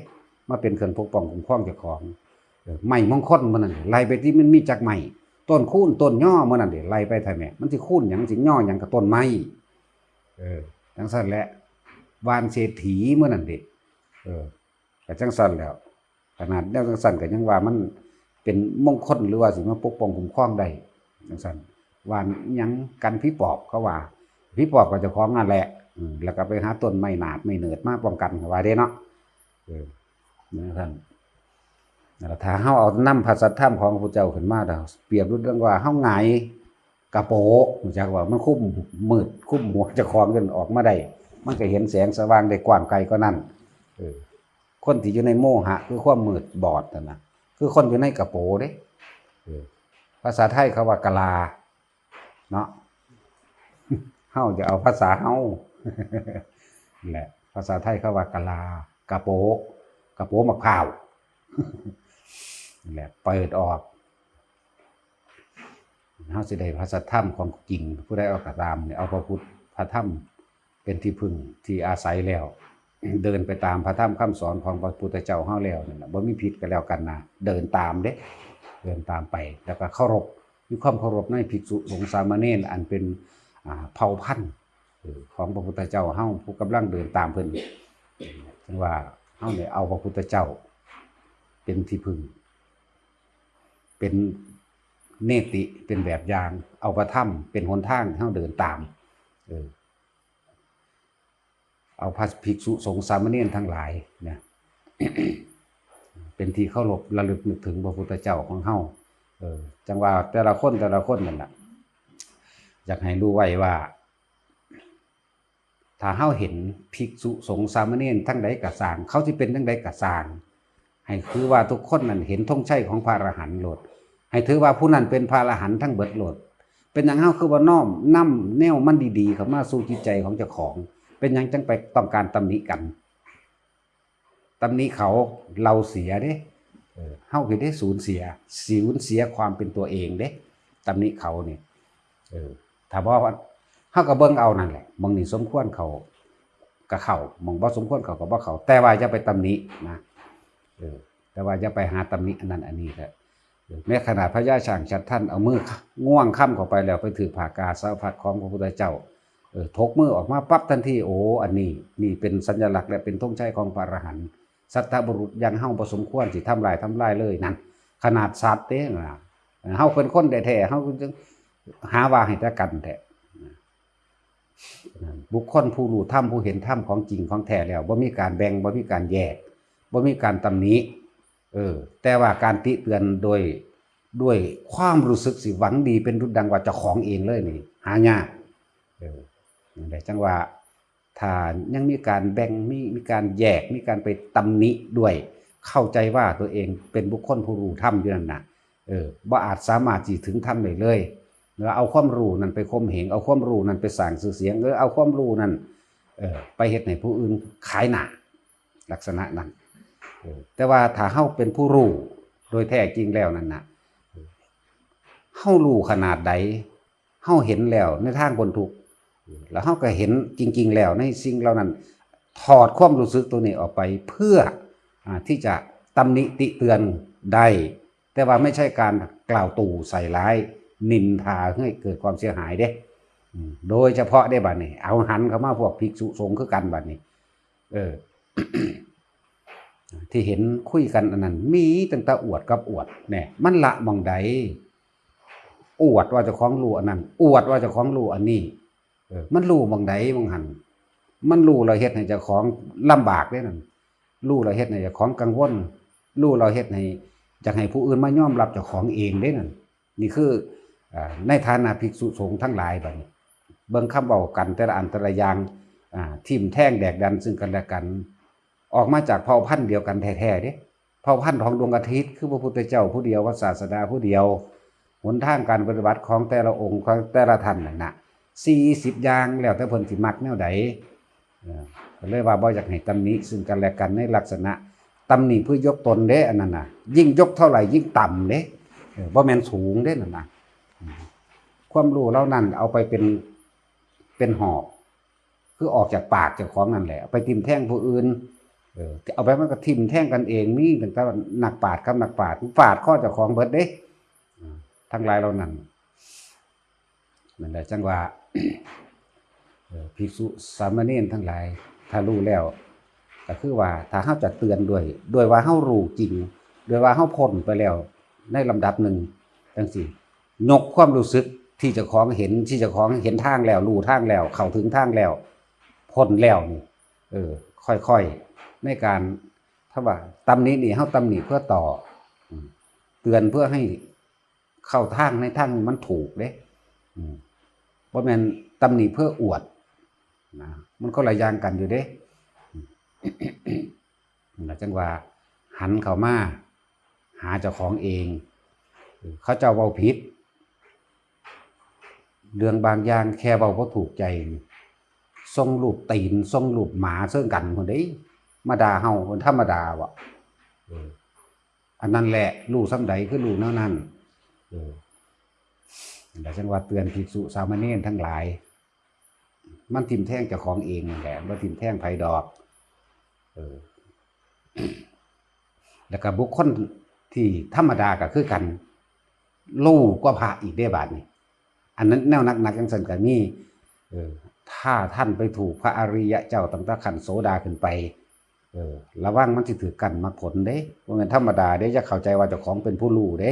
มาเป็นเครื่องปกป้องคุ้มครองเจ้าของ เออ ไม้มงคลหมู่นั่น ไล่ไปที่มันมีจักไม้ ต้นคูนต้นยอหมู่นั่นเด้ ไล่ไปแท้แม่ มันสิคูนหยัง สิยอหยังกับต้นไม้ เออ จังซั่นแหละ ว่านเศรษฐีหมู่นั่นเด้ เออ ก็จังซั่นแหล้ว ขนาดแนวจังซั่นก็ยังว่ามันเป็นมงคล หรือว่าสิมาปกป้องคุ้มครองได้ จังซั่น ว่านอิหยังกันผีปอบเขาว่า ผีปอบก็เจ้าของนั่นแหละ อืม แล้วก็ไปหาต้นไม้หนาดไม้เนิดมาป้องกัน เขาว่าเด้เนาะ เออ จังซั่น นั่นล่ะ ถ้าเฮาเอานำพระสัทธรรมของพระพุทธเจ้าขึ้นมาแล้ว เปรียบเรื่องว่าเฮาหงายกะโปะ รู้จักว่ามันคลุมมืด คลุมหัวเจ้าของจนออกมาได้ มันก็เห็นแสงสว่างได้กว้างไกลกว่านั้น เออ คนที่อยู่ในโมหะ คือความมืดบอดนั่นน่ะ คือคนอยู่ในกะโปะเด้ เออ ภาษาไทยเขาว่ากะลา เนาะ เฮาจะเอาภาษาเฮา นั่นแหละ ภาษาไทยเขาว่ากะลา กะโปะ กะโปะมะพร้าว นั่นแหละ เปิดออก เฮาสิได้พระสัทธรรมของจริง ผู้ใดเอาก็ตามเนี่ย เอาพระพุทธพระธรรมเป็นที่พึ่งที่อาศัยแล้ว เดินไปตามพระธรรมคำสอนของพระพุทธเจ้าเฮาแล้วนั่นน่ะ บ่มีผิดก็แล้วกันนะ เดินตามเด้ เดินตามไป แล้วก็เคารพ มีความเคารพในภิกษุสงฆ์สามเณรอันเป็น อ่า เผ่าพันธุ์ เออ ของพระพุทธเจ้าเฮา ผู้กำลังเดินตามเพิ่น จังว่าเฮาเนี่ยเอาพระพุทธเจ้าเป็นที่พึ่ง เป็นเนติ เป็นแบบอย่าง เอาพระธรรมเป็นหนทางให้เฮาเดินตาม เออ เอาพระภิกษุสงฆ์สามเณรทั้งหลายเนี่ย เป็นที่เคารพระลึกนึกถึงพระพุทธเจ้าของเฮา เออ จังว่าแต่ละคนแต่ละคนนั่นน่ะ อยากให้รู้ไว้ว่า ถ้าเฮาเห็นภิกษุสงฆ์สามเณรทั้งใดก็ซ่าง เขาสิเป็นจั่งใดก็ซ่าง ให้คือว่าทุกคนนั่นเห็นธงชัยของพระอรหันต์โลด ให้ถือว่าผู้นั้นเป็นพระอรหันต์ทั้งเบิดโลด เป็นหยังเฮาคือบ่น้อมนำแนวมันดีๆ เข้ามาสู่จิตใจของเจ้าของ เป็นหยังจั่งไปต้องการตำหนิกัน ตำหนิเขา เราเสียเด้ เออ เฮาคือได้สูญเสีย สูญเสียความเป็นตัวเองเด้ ตำหนิเขานี่ เออ ถ้าบ่ว่า เฮาก็เบิ่งเอานั่นแหละ หม่องนี่สมควรเข้าก็เข้า หม่องบ่สมควรเข้าก็บ่เข้า แต่ว่าอย่าไปตำหนินะ เออ แต่ว่าอย่าไปหาตำหนิอันนั้นอันนี้เถอะ เออ แม้ขนาดพญาช้างฉัตรทันเอามือง่วงค่ำเข้าไปแล้ว ไปถืกผ้ากาสาวพัสตร์ของพระพุทธเจ้า เออ ถกมือออกมาปั๊บทันที โอ้ อันนี้ นี่เป็นสัญลักษณ์และเป็นธงชัยของพระอรหันต์ สัตบุรุษอย่างเฮาบ่สมควรสิทำลาย ทำลายเลยนั่น ขนาดสัตว์เด้นะ เฮาเป็นคนแท้ๆ เฮาจึงหาว่าให้แต่กันแท้ บุคคลผู้รู้ธรรม ผู้เห็นธรรมของจริงของแท้แล้ว บ่มีการแบ่ง บ่มีการแยก บ่มีการตำหนิ เออ แต่ว่าการติเตือนโดย ด้วยความรู้สึกสิหวังดี เป็นดุจดังว่าเจ้าของเองเลยนี่ หายาก เออ นั่นแหละจังว่า ถ้ายังมีการแบ่ง มี มีการแยก มีการไปตำหนิด้วย เข้าใจว่าตัวเองเป็นบุคคลผู้รู้ธรรมอยู่นั่นน่ะ เออ บ่อาจสามารถสิถึงธรรมได้เลย หรือเอาความรู้นั้นไปข่มเหง เอาความรู้นั้นไปสร้างชื่อเสียง หรือเอาความรู้นั้น เออ ไปเฮ็ดให้ผู้อื่นขายหน้า ลักษณะนั้น เออ แต่ว่าถ้าเฮาเป็นผู้รู้โดยแท้จริงแล้วนั่นน่ะ เฮารู้ขนาดใด เฮาเห็นแล้วในทางพ้นทุกข์ แล้วเฮาก็เห็นจริงๆแล้วในสิ่งเหล่านั้น ถอดความรู้สึกตัวนี้ออกไปเพื่อ อ่า ที่จะตำหนิติเตือนได้ แต่ว่าไม่ใช่การกล่าวตู่ใส่ร้ายนินทาให้เกิดความเสียหายเด้ อืม โดยเฉพาะได้บัดนี้ เอาหันเข้ามาพวกภิกษุสงฆ์คือกันบัดนี้ เออ ที่เห็นคุยกันอันนั้น มีตั้งแต่อวดกับอวด แน่ มันละหม่องใด อวดว่าเจ้าของรู้อันนั้น อวดว่าเจ้าของรู้อันนี้ เออ มันรู้หม่องใดหม่องหั้น มันรู้แล้วเฮ็ดให้เจ้าของลำบากเด้นั่น รู้แล้วเฮ็ดให้เจ้าของกังวล รู้แล้วเฮ็ดให้ อยากให้ผู้อื่นมายอมรับเจ้าของเองเด้นั่น นี่คือ อ่า ในฐานะภิกษุสงฆ์ทั้งหลายบัดนี้ เบิ่งคำเว้ากันแต่ละอันแต่ละอย่าง อ่า ทิ่มแทงแดกดันซึ่งกันและกัน ออกมาจากเผ่าพันธุ์เดียวกันแท้ๆเด้ เผ่าพันธุ์ของดวงอาทิตย์ คือพระพุทธเจ้าผู้เดียว พระศาสดาผู้เดียว หนทางการปฏิบัติของแต่ละองค์ ของแต่ละท่านนั่นน่ะ สี่สิบอย่าง แล้วแต่เพิ่นสิมักแนวใด เออ ก็เลยว่าบ่อยากให้ตำหนิซึ่งกันและกันในลักษณะตำหนิเพื่อยกตนเด้ อันนั้นน่ะ ยิ่งยกเท่าไหร่ยิ่งต่ำเด้ เออ บ่แม่นสูงเด้นั่นน่ะ อืม ความรู้เหล่านั้นเอาไปเป็น เป็นหอก คือออกจากปากเจ้าของนั่นแหละ เอาไปทิ่มแทงผู้อื่น เออ เอาไปมันก็ทิ่มแทงกันเอง มีตั้งแต่นักปราชญ์กับนักปราชญ์ ปาดคอเจ้าของเบิดเด้ อ่า ทั้งหลายเหล่านั้น นั่นแหละจั่งว่า เอ่อ ภิกษุสามเณรทั้งหลาย ถ้ารู้แล้ว ก็คือว่าถ้าเฮาจะเตือนด้วย ด้วยว่าเฮารู้จริง ด้วยว่าเฮาพ้นไปแล้วในลำดับหนึ่งจั่งซี้ ยกความรู้สึกที่เจ้าของเห็น ที่เจ้าของเห็นทางแล้ว รู้ทางแล้ว เข้าถึงทางแล้ว พ้นแล้วนี่ เออ ค่อยๆ ในการ ถ้าว่าตำหนินี่ เฮาตำหนิเพื่อต่อ อืม เตือนเพื่อให้เข้าทาง ในทางมันถูกเด้ อืม บ่แม่นตำหนิเพื่ออวด นะ มันคนละอย่างกันอยู่เด้ อืม นั่นล่ะจั่งว่าหันเข้ามาหาเจ้าของเอง เขาเจ้าเว้าผิด เรื่องบางอย่างแค่เว้าบ่ถูกใจ ส่งรูปตีน ส่งรูปหมาเซิ่งกันพุ้นเด้ มาด่าเฮา มันธรรมดาบ่ เออ อันนั้นแหละ รู้ส่ำใดคือรู้แนวนั้น เออ นั่นล่ะจั่งว่าเตือนภิกษุสามเณรทั้งหลาย มันทิ่มแทงเจ้าของเองนั่นแหละ บ่ทิ่มแทงไผดอก เออ แล้วก็บุคคลที่ธรรมดาก็คือกัน รู้กว่าพระอีกเด้บาดนี้ อันนั้นแนวหนักๆจั่งซั้นก็มี เออ ถ้าท่านไปถูกพระอริยะเจ้าตั้งแต่ขั้นโสดาขึ้นไป เออ ระวังมันสิถืกกั้นมรรคผลเด้ บ่แม่นธรรมดาเด้ อย่าเข้าใจว่าเจ้าของเป็นผู้รู้เด้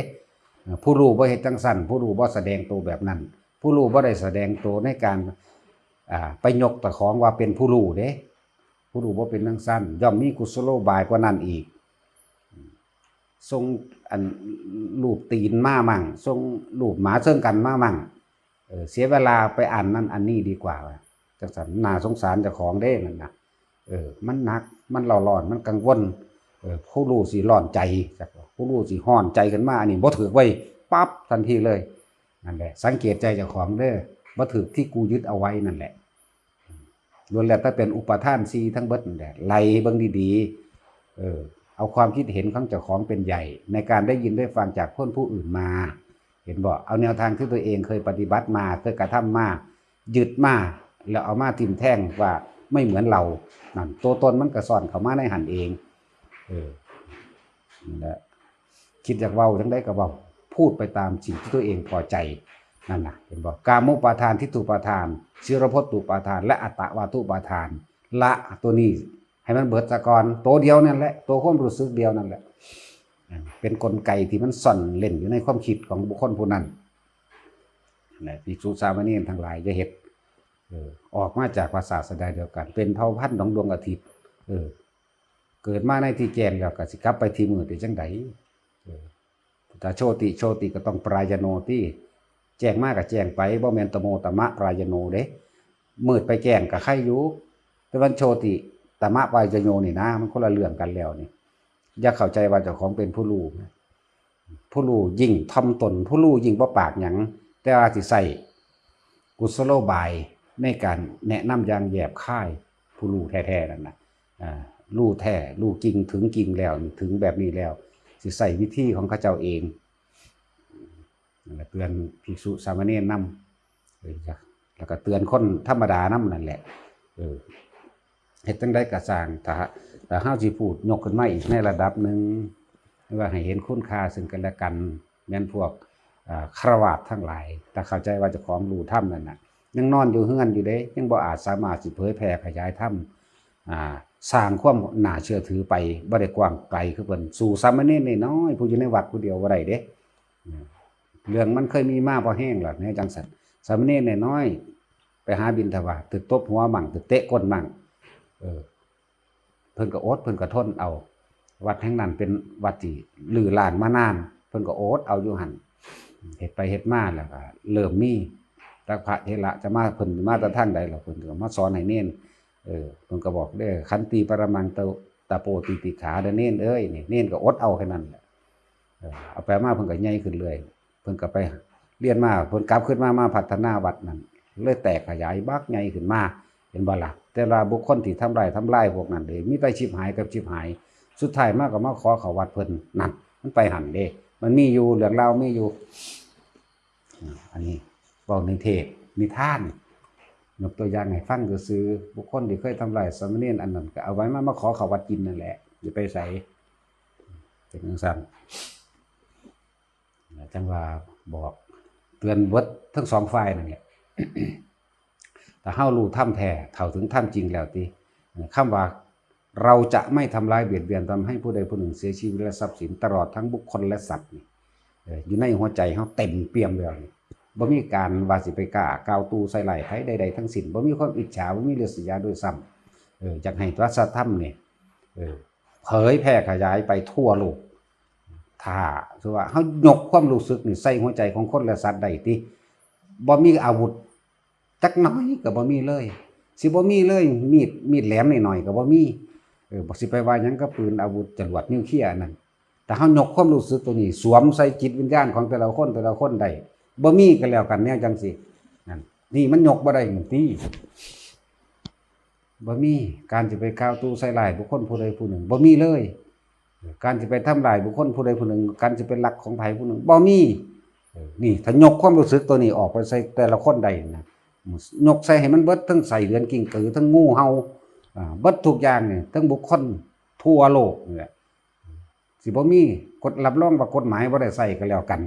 เออ ผู้รู้บ่เฮ็ดจั่งซั้น ผู้รู้บ่แสดงตัวแบบนั้น ผู้รู้บ่ได้แสดงตัวในการ อ่า ไปยกเจ้าของว่าเป็นผู้รู้เด้ ผู้รู้บ่เป็นจั่งซั้น ย่อมมีกุศโลบายกว่านั้นอีก ส่งอันรูปตีนมามั่ง ส่งรูปหมาเซิ่งกันมามั่ง เออ เสียเวลาไปอ่านนั่นอ่านนี่ดีกว่า จั่งซั้น น่าสงสารเจ้าของเด้นั่นน่ะ เออ มันหนัก มันเร่าร้อน มันกังวล เออ ผู้รู้สิร้อนใจ ผู้รู้สิฮ้อนใจขึ้นมา อันนี้บ่ถืกไว้ปั๊บทันทีเลย นั่นแหละ สังเกตใจเจ้าของเด้อ บ่ถืกที่กูยึดเอาไว้นั่นแหละ ล้วนแล้วแต่เป็นอุปาทานสี่ทั้งเบิดนั่นแหละ ไล่เบิ่งดีๆ เออ เอาความคิดเห็นของเจ้าของเป็นใหญ่ ในการได้ยินได้ฟังจากคนผู้อื่นมา เห็นบ่ เอาแนวทางที่ตัวเองเคยปฏิบัติมา เคยกระทำมา ยึดมา แล้วเอามาทิ่มแทงว่าไม่เหมือนเรา นั่น ตัวตนมันก็ซ่อนเข้ามาในหั้นเอง เออ นั่นแหละ คิดอยากเว้าจั่งใดก็เว้า พูดไปตามสิ่งที่ตัวเองพอใจ นั่นน่ะ เห็นบ่ กามุปาทาน ทิฏฐุปาทาน จิรพฏตุปาทาน และอัตตวาทุปาทาน ละตัวนี้ให้มันเบิดซะก่อน ตัวเดียวนั่นแหละ ตัวความรู้สึกเดียวนั่นแหละ เป็นกลไกที่มันซ่อนเร้นอยู่ในความคิดของบุคคลผู้นั้น และภิกษุสามเณรทั้งหลายอย่าเฮ็ด เออ ออกมาจากพระศาสดาเดียวกัน เป็นเผ่าพันธุ์ของดวงอาทิตย์ เออ เกิดมาในที่แจ้งแล้วก็สิกลับไปที่มืดได้จั่งใด เออ ถ้าโชติ โชติก็ต้องปรายโนติ แจ้งมาก็แจ้งไป บ่แม่นตโมตมะปรายโนเด้ มืดไปแจ้งก็ใครอยู่ แต่มันโชติตมะปรายโนนี่นะ มันคนละเรื่องกันแล้วนี่ อย่าเข้าใจว่าเจ้าของเป็นผู้รู้ ผู้รู้ยิ่งถ่อมตน ผู้รู้ยิ่งบ่ปากหยัง แต่ว่าสิใช้กุศโลบายในการแนะนำอย่างแยบคาย ผู้รู้แท้ๆนั่นน่ะ อ่า รู้แท้ รู้จริง ถึงจริงแล้ว ถึงแบบนี้แล้ว สิใช้วิธีของเขาเจ้าเอง นั่นแหละ เตือนภิกษุสามเณรนำ เออ แล้วก็เตือนคนธรรมดานำนั่นแหละ เออ เฮ็ดจั่งใดก็ซ่าง ถ้า ถ้าเฮาสิพูดยกขึ้นมาอีกในระดับหนึ่ง หรือว่าให้เห็นคุณค่าซึ่งกันและกัน แม่นพวก อ่า ฆราวาสทั้งหลาย ถ้าเข้าใจว่าเจ้าของรู้ธรรมนั่นน่ะ ยังนอนอยู่เฮือนอยู่เด้ ยังบ่อาจสามารถสิเผยแผ่ขยายธรรม อ่า สร้างความน่าเชื่อถือไปบ่ได้กว้างไกลคือเพิ่น สู้สามเณรน้อยๆผู้อยู่ในวัดผู้เดียวบ่ได้เด้ อืม เรื่องมันเคยมีมาพอแฮงแล้ว แนวจั่งซั้น สามเณรน้อยๆไปหาบิณฑบาต ถูกตบหัวมั่ง ถูกเตะก้นมั่ง เออ เพิ่นก็อด เพิ่นก็ทนเอา วัดแห่งนั้นเป็นวัดที่รื้อร้างมานาน เพิ่นก็อดเอาอยู่หั่น เฮ็ดไปเฮ็ดมาแล้วก็เริ่มมี แต่พระเถระจะมา เพิ่นมาแต่ทางใดล่ะ เพิ่นก็มาสอนให้เณร เออ เพิ่นก็บอกเด้อ "ขันติปรมังตะ ตะโปติติขา" เด้อเณรเอ้ย นี่ เณรก็อดเอาแค่นั้นแหละ เออ เอาไปมาเพิ่นก็ใหญ่ขึ้นเรื่อย เพิ่นก็ไปเรียนมา เพิ่นกลับขึ้นมา มาพัฒนาวัดนั่น เลยแตกขยายบักใหญ่ขึ้นมา เห็นบ่ล่ะ แต่ว่าบุคคลที่ทำร้าย ทำลายพวกนั้นเด้ มีแต่ชิบหายกับชิบหาย สุดท้ายมาก็มาขอเข้าวัดเพิ่น นั่น มันไปหั่นเด้ มันมีอยู่ เรื่องราวมีอยู่ อ่า อันนี้เว้าในเทศน์นิทาน ยกตัวอย่างให้ฟังซื่อๆ บุคคลที่เคยทำร้ายสามเณรอันนั้นก็เอาไว้มา มาขอเข้าวัดกินนั่นแหละ อย่าไปไส เป็นจั่งซั้น จั่งว่าบอกเตือนเบิดทั้งสองฝ่ายนั่นแหละ ถ้าเฮารู้ธรรมแท้ เข้าถึงธรรมจริงแล้วติ คำว่า "เราจะไม่ทำร้ายเบียดเบียนทำให้ผู้ใดผู้หนึ่งเสียชีวิตและทรัพย์สิน ตลอดทั้งบุคคลและสัตว์" นี่ เอ่อ อยู่ในหัวใจเฮาเต็มเปี่ยมแล้วนี่ บ่มีการว่าสิไปกล้ากล่าวตู่ใส่ร้ายไผใดๆทั้งสิ้น บ่มีความอิจฉา บ่มีริษยาด้วยซ้ำ เออ อยากให้พระสัทธรรมนี่ เออ เผยแพร่ขยายไปทั่วโลก ถ้า คือว่าเฮายกความรู้สึกนี่ใส่หัวใจของคนและสัตว์ได้ติ บ่มีอาวุธจักหน่อยก็บ่มีเลย สิบ่มีเลย มีด มีดแหลมน้อยๆก็บ่มี เออ บ่สิไปว่าหยังกับปืนอาวุธจรวดนิวเคลียร์อันนั้น แต่เฮายกความรู้สึกตัวนี้สวมใส่จิตวิญญาณของแต่ละคน แต่ละคนได้ บ่มีก็แล้วกัน แนวจั่งซี้ นั่น นี่มันยกบ่ได้นี่ติ บ่มี การสิไปกล่าวตู่ใส่ร้ายบุคคลผู้ใดผู้หนึ่ง บ่มีเลย การสิไปทำร้ายบุคคลผู้ใดผู้หนึ่ง การสิไปลักของไผผู้หนึ่ง บ่มี เออ นี่ ถ้ายกความรู้สึกตัวนี้ออกไปใส่แต่ละคนได้นะ ยกใส่ให้มันเบิด ทั้งไส้เดือน กิ้งกือ ทั้งงูเห่า อ่า เบิดทุกอย่างนี่ ทั้งบุคคลทั่วโลกนี่แหละ สิบ่มีกฎรับรองว่ากฎหมายบ่ได้ใช้ก็แล้วกัน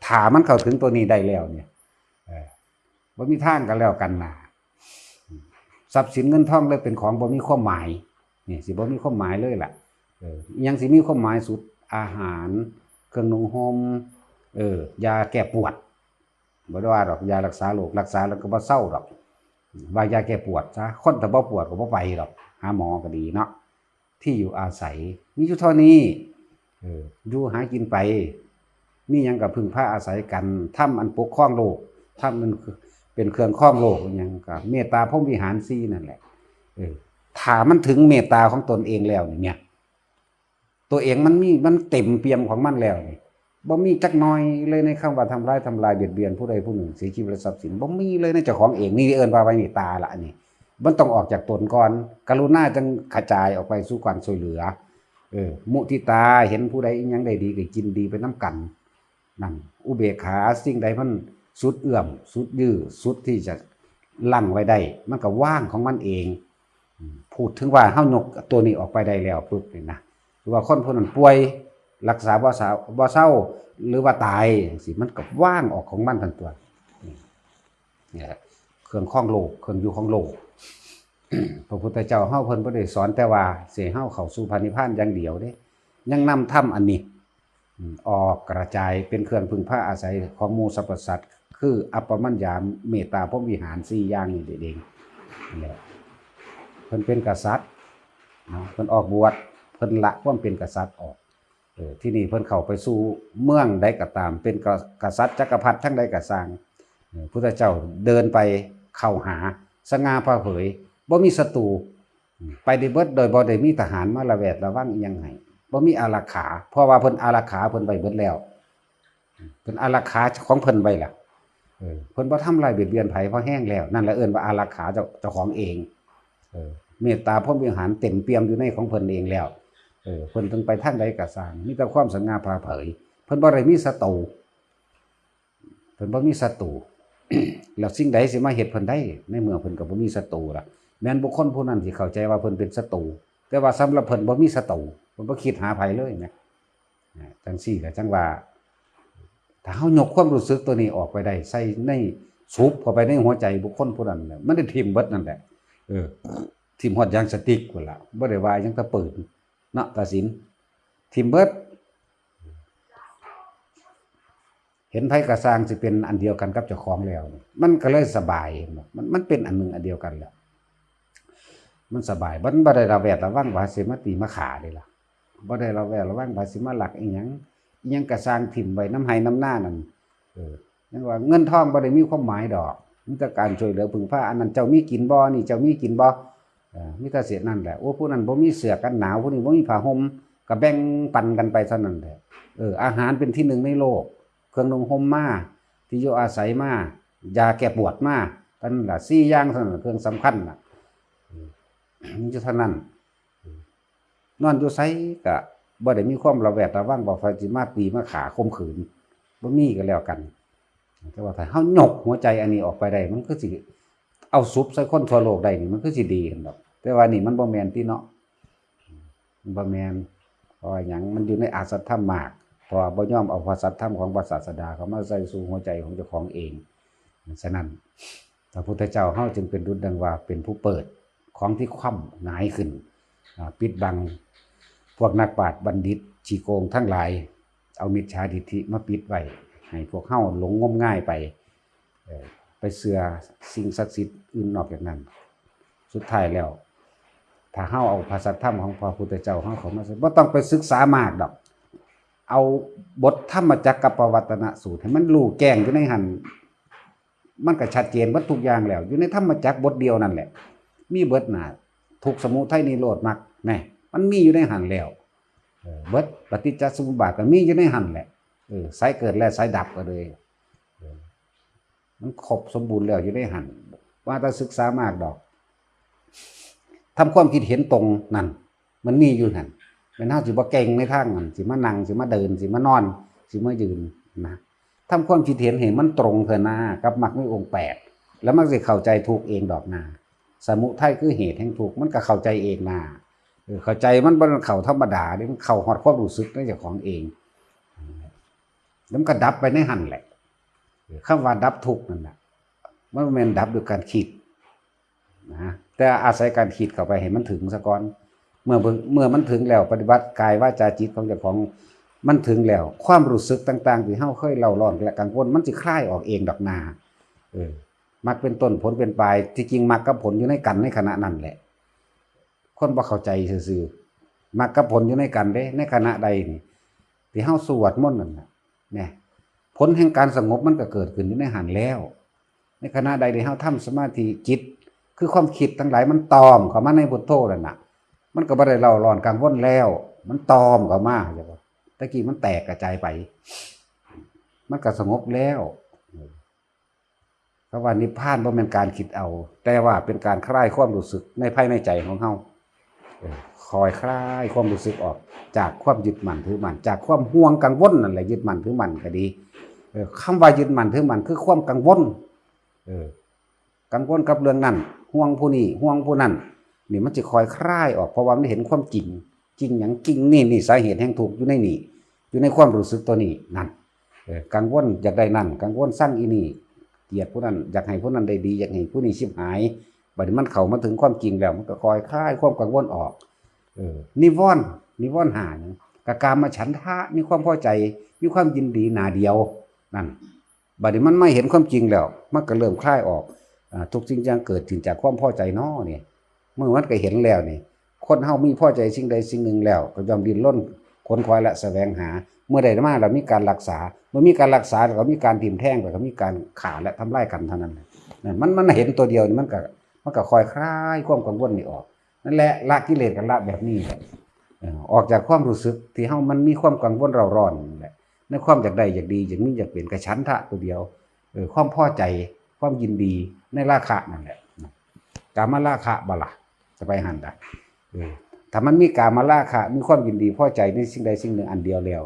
ถ้ามันเข้าถึงตัวนี้ได้แล้วเนี่ย เออ บ่มีทางก็แล้วกันนะ ทรัพย์สินเงินทองเลยเป็นของบ่มีความหมาย นี่สิบ่มีความหมายเลยล่ะ เออ อิหยังสิมีความหมายสุด อาหาร เครื่องนุ่งห่ม เออ ยาแก้ปวด บ่ได้ว่าดอก ยารักษาโรค รักษาแล้วก็บ่เซาดอก ว่ายาแก้ปวดซะ คนถ้าบ่ปวดก็บ่ไปดอก หาหมอก็ดีเนาะ ที่อยู่อาศัย มีอยู่เท่านี้ เออ อยู่หากินไป มีหยังก็พึ่งพาอาศัยกัน ธรรมอันปกครองโลก ธรรมมันเป็นเครื่องครองโลก อิหยังก็เมตตาพรหมวิหารสี่นั่นแหละ เออ ถ้ามันถึงเมตตาของตนเองแล้วนี่เนี่ย ตัวเองมันมี มันเต็มเปี่ยมของมันแล้วนี่ บ่มีจักหน่อยเลยในคำว่าทำร้าย ทำลาย เบียดเบียนผู้ใดผู้หนึ่ง เสียชีวิตและทรัพย์สิน บ่มีเลยในเจ้าของเอง นี่เอิ้นว่าไว้เมตตาละ อันนี้ มันต้องออกจากตนก่อน กรุณาจั่งขจายออกไปสู่การช่วยเหลือ เออ มุทิตา เห็นผู้ใดอิหยังได้ดีก็ยินดีไปนำกัน นั่น อุเบกขา สิ่งใดมันสุดเอื้อม สุดยื้อ สุดที่จะลังไว้ได้ มันก็วางของมันเอง อืม พูดถึงว่าเฮายกตัวนี้ออกไปได้แล้วปุ๊บนี่นะ คือว่าคนผู้นั้นป่วย รักษาบ่เซา บ่เซา หรือว่าตายจั่งซี้ มันก็วางออกของมันทั้งตัว นี่ นี่แหละ เครื่องครองโลก เครื่องอยู่ของโลก พระพุทธเจ้าเฮาเพิ่นบ่ได้สอนแต่ว่าสิให้เฮาเข้าสู่พระนิพพานอย่างเดียวเด้ ยังนำธรรมอันนี้ อืม ออกกระจายเป็นเครื่องพึ่งพาอาศัยของหมู่สรรพสัตว์ คืออัปปมัญญา เมตตาพรหมวิหารสี่อย่างนี่เอง นั่นแหละ เพิ่นเป็นกษัตริย์ เนาะ เพิ่นออกบวช เพิ่นละความเป็นกษัตริย์ออก เออ ที่นี่เพิ่นเข้าไปสู่เมืองใดก็ตาม เป็นก กษัตริย์จักรพรรดิทั้งใดก็ซ่าง เออ พุทธเจ้าเดินไปเข้าหา สง่าผ่าเผย บ่มีศัตรู ไปได้เบิดโดยบ่ได้มีทหารมาระแวดระวังอิหยังให้ บ่มีอารักขา เพราะว่าเพิ่นอารักขาเพิ่นไว้เบิดแล้ว เพิ่นอารักขาของเพิ่นไว้ล่ะ เออ เพิ่นบ่ทำร้ายเบียดเบียนไผพอแฮงแล้ว นั่นแหละเอิ้นว่าอารักขาเจ้า เจ้าของเอง เออ เมตตาพรหมวิหารเต็มเปี่ยมอยู่ในของเพิ่นเองแล้ว เออ เพิ่นถึงไปทางใดก็ซ่าง มีแต่ความสง่าผ่าเผย เพิ่นบ่ได้มีศัตรู เพิ่นบ่มีศัตรู แล้วสิ่งใดสิมาเฮ็ดเพิ่นได้ ในเมื่อเพิ่นก็บ่มีศัตรูล่ะ แม่นบุคคลผู้นั้นสิเข้าใจว่าเพิ่นเป็นศัตรู แต่ว่าสำหรับเพิ่นบ่มีศัตรู เพิ่นบ่คิดหาไผเลยนะ อ่า จังซี้ก็จังว่า ถ้าเฮายกความรู้สึกตัวนี้ออกไปได้ ใส่ใน สูบเข้าไปในหัวใจบุคคลผู้นั้นน่ะ มันได้ถิ่มเบิดนั่นแหละ เออ ถิ่มฮอดยางสติ๊กพุ้นล่ะ บ่ได้ว่าหยังตะปืนเนาะ ตาสิน ถิ่มเบิด เห็นไผก็ซ่างสิเป็นอันเดียวกันกับเจ้าของแล้ว มันก็เลยสบาย เห็นบ่ มัน มันเป็นอันหนึ่งอันเดียวกันแล้ว มันสบาย มันบ่ได้ระแวดระวังว่าสิมาตีมาฆ่าเด้ล่ะ บ่ได้ระแวดระวังว่าสิมาลักอิหยัง อิหยังก็ซ่างถิ่มไว้นำไฮ่นำนานั่น เออ ยังว่าเงินทองบ่ได้มีความหมายดอก มีแต่การช่วยเหลือพึ่งพา อันนั้นเจ้ามีกินบ่ นี่เจ้ามีกินบ่ เออ มีแต่เสียนั่นแหละ โอ้ ผู้นั้นบ่มีเสื้อกันหนาว ผู้นี้บ่มีผ้าห่ม ก็แบ่งปันกันไปเท่านั้นแหละ เออ อาหารเป็นที่หนึ่งในโลก เครื่องนุ่งห่มมา ที่อยู่อาศัยมา ยาแก้ปวดมา เท่านั้นล่ะ สี่อย่างเท่านั้นล่ะ เครื่องสำคัญน่ะ อืม มีอยู่เท่านั้น นอนอยู่ไสก็บ่ได้มีความระแวดระวังว่าไผสิมาตีมาฆ่าข่มขืน บ่มีก็แล้วกัน แต่ว่าถ้าเฮายกหัวใจอันนี้ออกไปได้ มันคือสิเอาสุบใส่คนทั่วโลกได้นี่ มันคือสิดีหั่นดอก แต่ว่านี่มันบ่แม่นติเนาะ มันบ่แม่น เพราะว่าหยัง มันอยู่ในอสัตธรรมมาก เพราะว่าบ่ยอมเอาพระสัตธรรมของพระศาสดาเข้ามาใส่สู่หัวใจของเจ้าของเอง ฉะนั้น พระพุทธเจ้าเฮาจึงเป็นดุจดังว่าเป็นผู้เปิดของที่คว่ำหงายขึ้น อ่า ปิดบังพวกนักปราชญ์บัณฑิตขี้โกงทั้งหลาย เอามิจฉาทิฏฐิมาปิดไว้ ให้พวกเฮาหลงงมงายไป เอ่อ ไปเชื่อสิ่งศักดิ์สิทธิ์อื่นนอกจากนั้น สุดท้ายแล้ว ถ้าเฮาเอาพระสัทธรรมของพระพุทธเจ้าเฮาเข้ามาใส่ บ่ต้องไปศึกษามากดอก เอาบทธรรมจักรกัปปวัตตนสูตรให้มันรู้แจ้งอยู่ในหั่น มันก็ชัดเจนเบิดทุกอย่างแล้ว อยู่ในธรรมจักรบทเดียวนั่นแหละ มีเบิดหน้า ทุกข์ สมุทัย นิโรธ มรรค แน่ มันมีอยู่ในหั่นแล้ว เออ เบิดปฏิจจสมุปบาทก็มีอยู่ในหั่นแหละ เออ สายเกิดและสายดับก็เลย เออ มันครบสมบูรณ์แล้วอยู่ในหั่น ว่าแต่ศึกษามากดอก ทำความคิดเห็นตรงนั่น มันมีอยู่หั่น แม่นเฮาสิบ่เก่งในทางนั้น สิมานั่ง สิมาเดิน สิมานอน สิมายืนนะ ทำความคิดเห็นให้มันตรงเถอะนะ กับมรรคมีองค์แปด แล้วมันสิเข้าใจทุกข์เองดอกนะ สมุทัยคือเหตุแห่งทุกข์ มันก็เข้าใจเองนะ เออ เข้าใจมันบ่แม่นเข้าธรรมดาเด้ มันเข้าฮอดความรู้สึกในเจ้าของเอง แล้วมันก็ดับไปในหั่นแหละ เออ คำว่าดับทุกข์นั่นน่ะ มันบ่แม่นดับด้วยการคิด นะ แต่อาศัยการคิดเข้าไปให้มันถึงซะก่อน เมื่อ เมื่อมันถึงแล้ว ปฏิบัติกายวาจาจิตของเจ้าของ มันถึงแล้ว ความรู้สึกต่างๆ ที่เฮาเคยเร่าร้อนและกังวล มันสิคลายออกเองดอกนา เออ มรรคเป็นต้น ผลเป็นปลาย ที่จริงมรรคกับผลอยู่ในกันในขณะนั้นแหละ คนบ่เข้าใจซื่อๆ มรรคกับผลอยู่ในกันเด้ ในขณะใดนี่ ที่เฮาสวดมนต์นั่นน่ะ เนี่ย ผลแห่งการสงบมันก็เกิดขึ้นอยู่ในหั่นแล้ว ในขณะใดที่เฮาทำสมาธิจิต คือความคิดทั้งหลายมันตอมเข้ามาในพุทโธนั่นน่ะ มันก็บ่ได้เร่าร้อนกังวลแล้ว มันตอมเข้ามา เข้าใจบ่ ตะกี้มันแตกกระจายไป มันก็สงบแล้ว คำว่านิพพานบ่แม่นการคิดเอา แต่ว่าเป็นการคลายความรู้สึกในภายในใจของเฮา เออ คอยคลายความรู้สึกออกจากความยึดมั่นถือมั่น จากความห่วงกังวลนั่นแหละ ยึดมั่นถือมั่นก็ดี เออ คำว่ายึดมั่นถือมั่นคือความกังวล เออ กังวลกับเรื่องนั้น ห่วงผู้นี้ ห่วงผู้นั้น นี่มันสิคอยคลายออก เพราะว่ามันเห็นความจริง จริงหยัง จริงนี่ นี่สาเหตุแห่งทุกข์อยู่ในนี่ อยู่ในความรู้สึกตัวนี้นั่น เออ กังวลอยากได้นั่น กังวลซังอีนี่ เกลียดผู้นั้น อยากให้ผู้นั้นได้ดี อยากให้ผู้นี้ฉิบหาย บัดนี้มันเข้ามาถึงความจริงแล้ว มันก็คอยคลายความกังวลออก เออ นิวรณ์ นิวรณ์ห้าหยัง กะกามฉันทะ มีความพอใจ มีความยินดีหน้าเดียว นั่น บัดนี้มันมาเห็นความจริงแล้ว มันก็เริ่มคลายออก อ่า ทุกสิ่งอย่างเกิดขึ้นจากความพอใจน้อนี่ เมื่อมันก็เห็นแล้วนี่ คนเฮามีพอใจสิ่งใดสิ่งหนึ่งแล้ว ก็ย่อมดิ้นรนขวนขวายและแสวงหา เมื่อได้มาแล้วมีการรักษา เมื่อมีการรักษาแล้วก็มีการทิ่มแทง แล้วก็มีการฆ่าและทำลายกันเท่านั้น นั่น มัน มันเห็นตัวเดียวนี่ มันก็ มันก็คอยคลายความกังวลนี่ออก นั่นแหละ ละกิเลสกันละแบบนี้แหละ เอ่อ ออกจากความรู้สึกที่เฮามันมีความกังวลเร่าร้อนนั่นแหละ ในความอยากได้อยากดีอยากมีอยากเป็น กะฉันทะตัวเดียว เออ ความพอใจ ความยินดีในราคะนั่นแหละ กามราคะบ่ล่ะ จะไปหันได้ เออ ถ้ามันมีกามราคะ มีความยินดีพอใจในสิ่งใดสิ่งหนึ่งอันเดียวแล้ว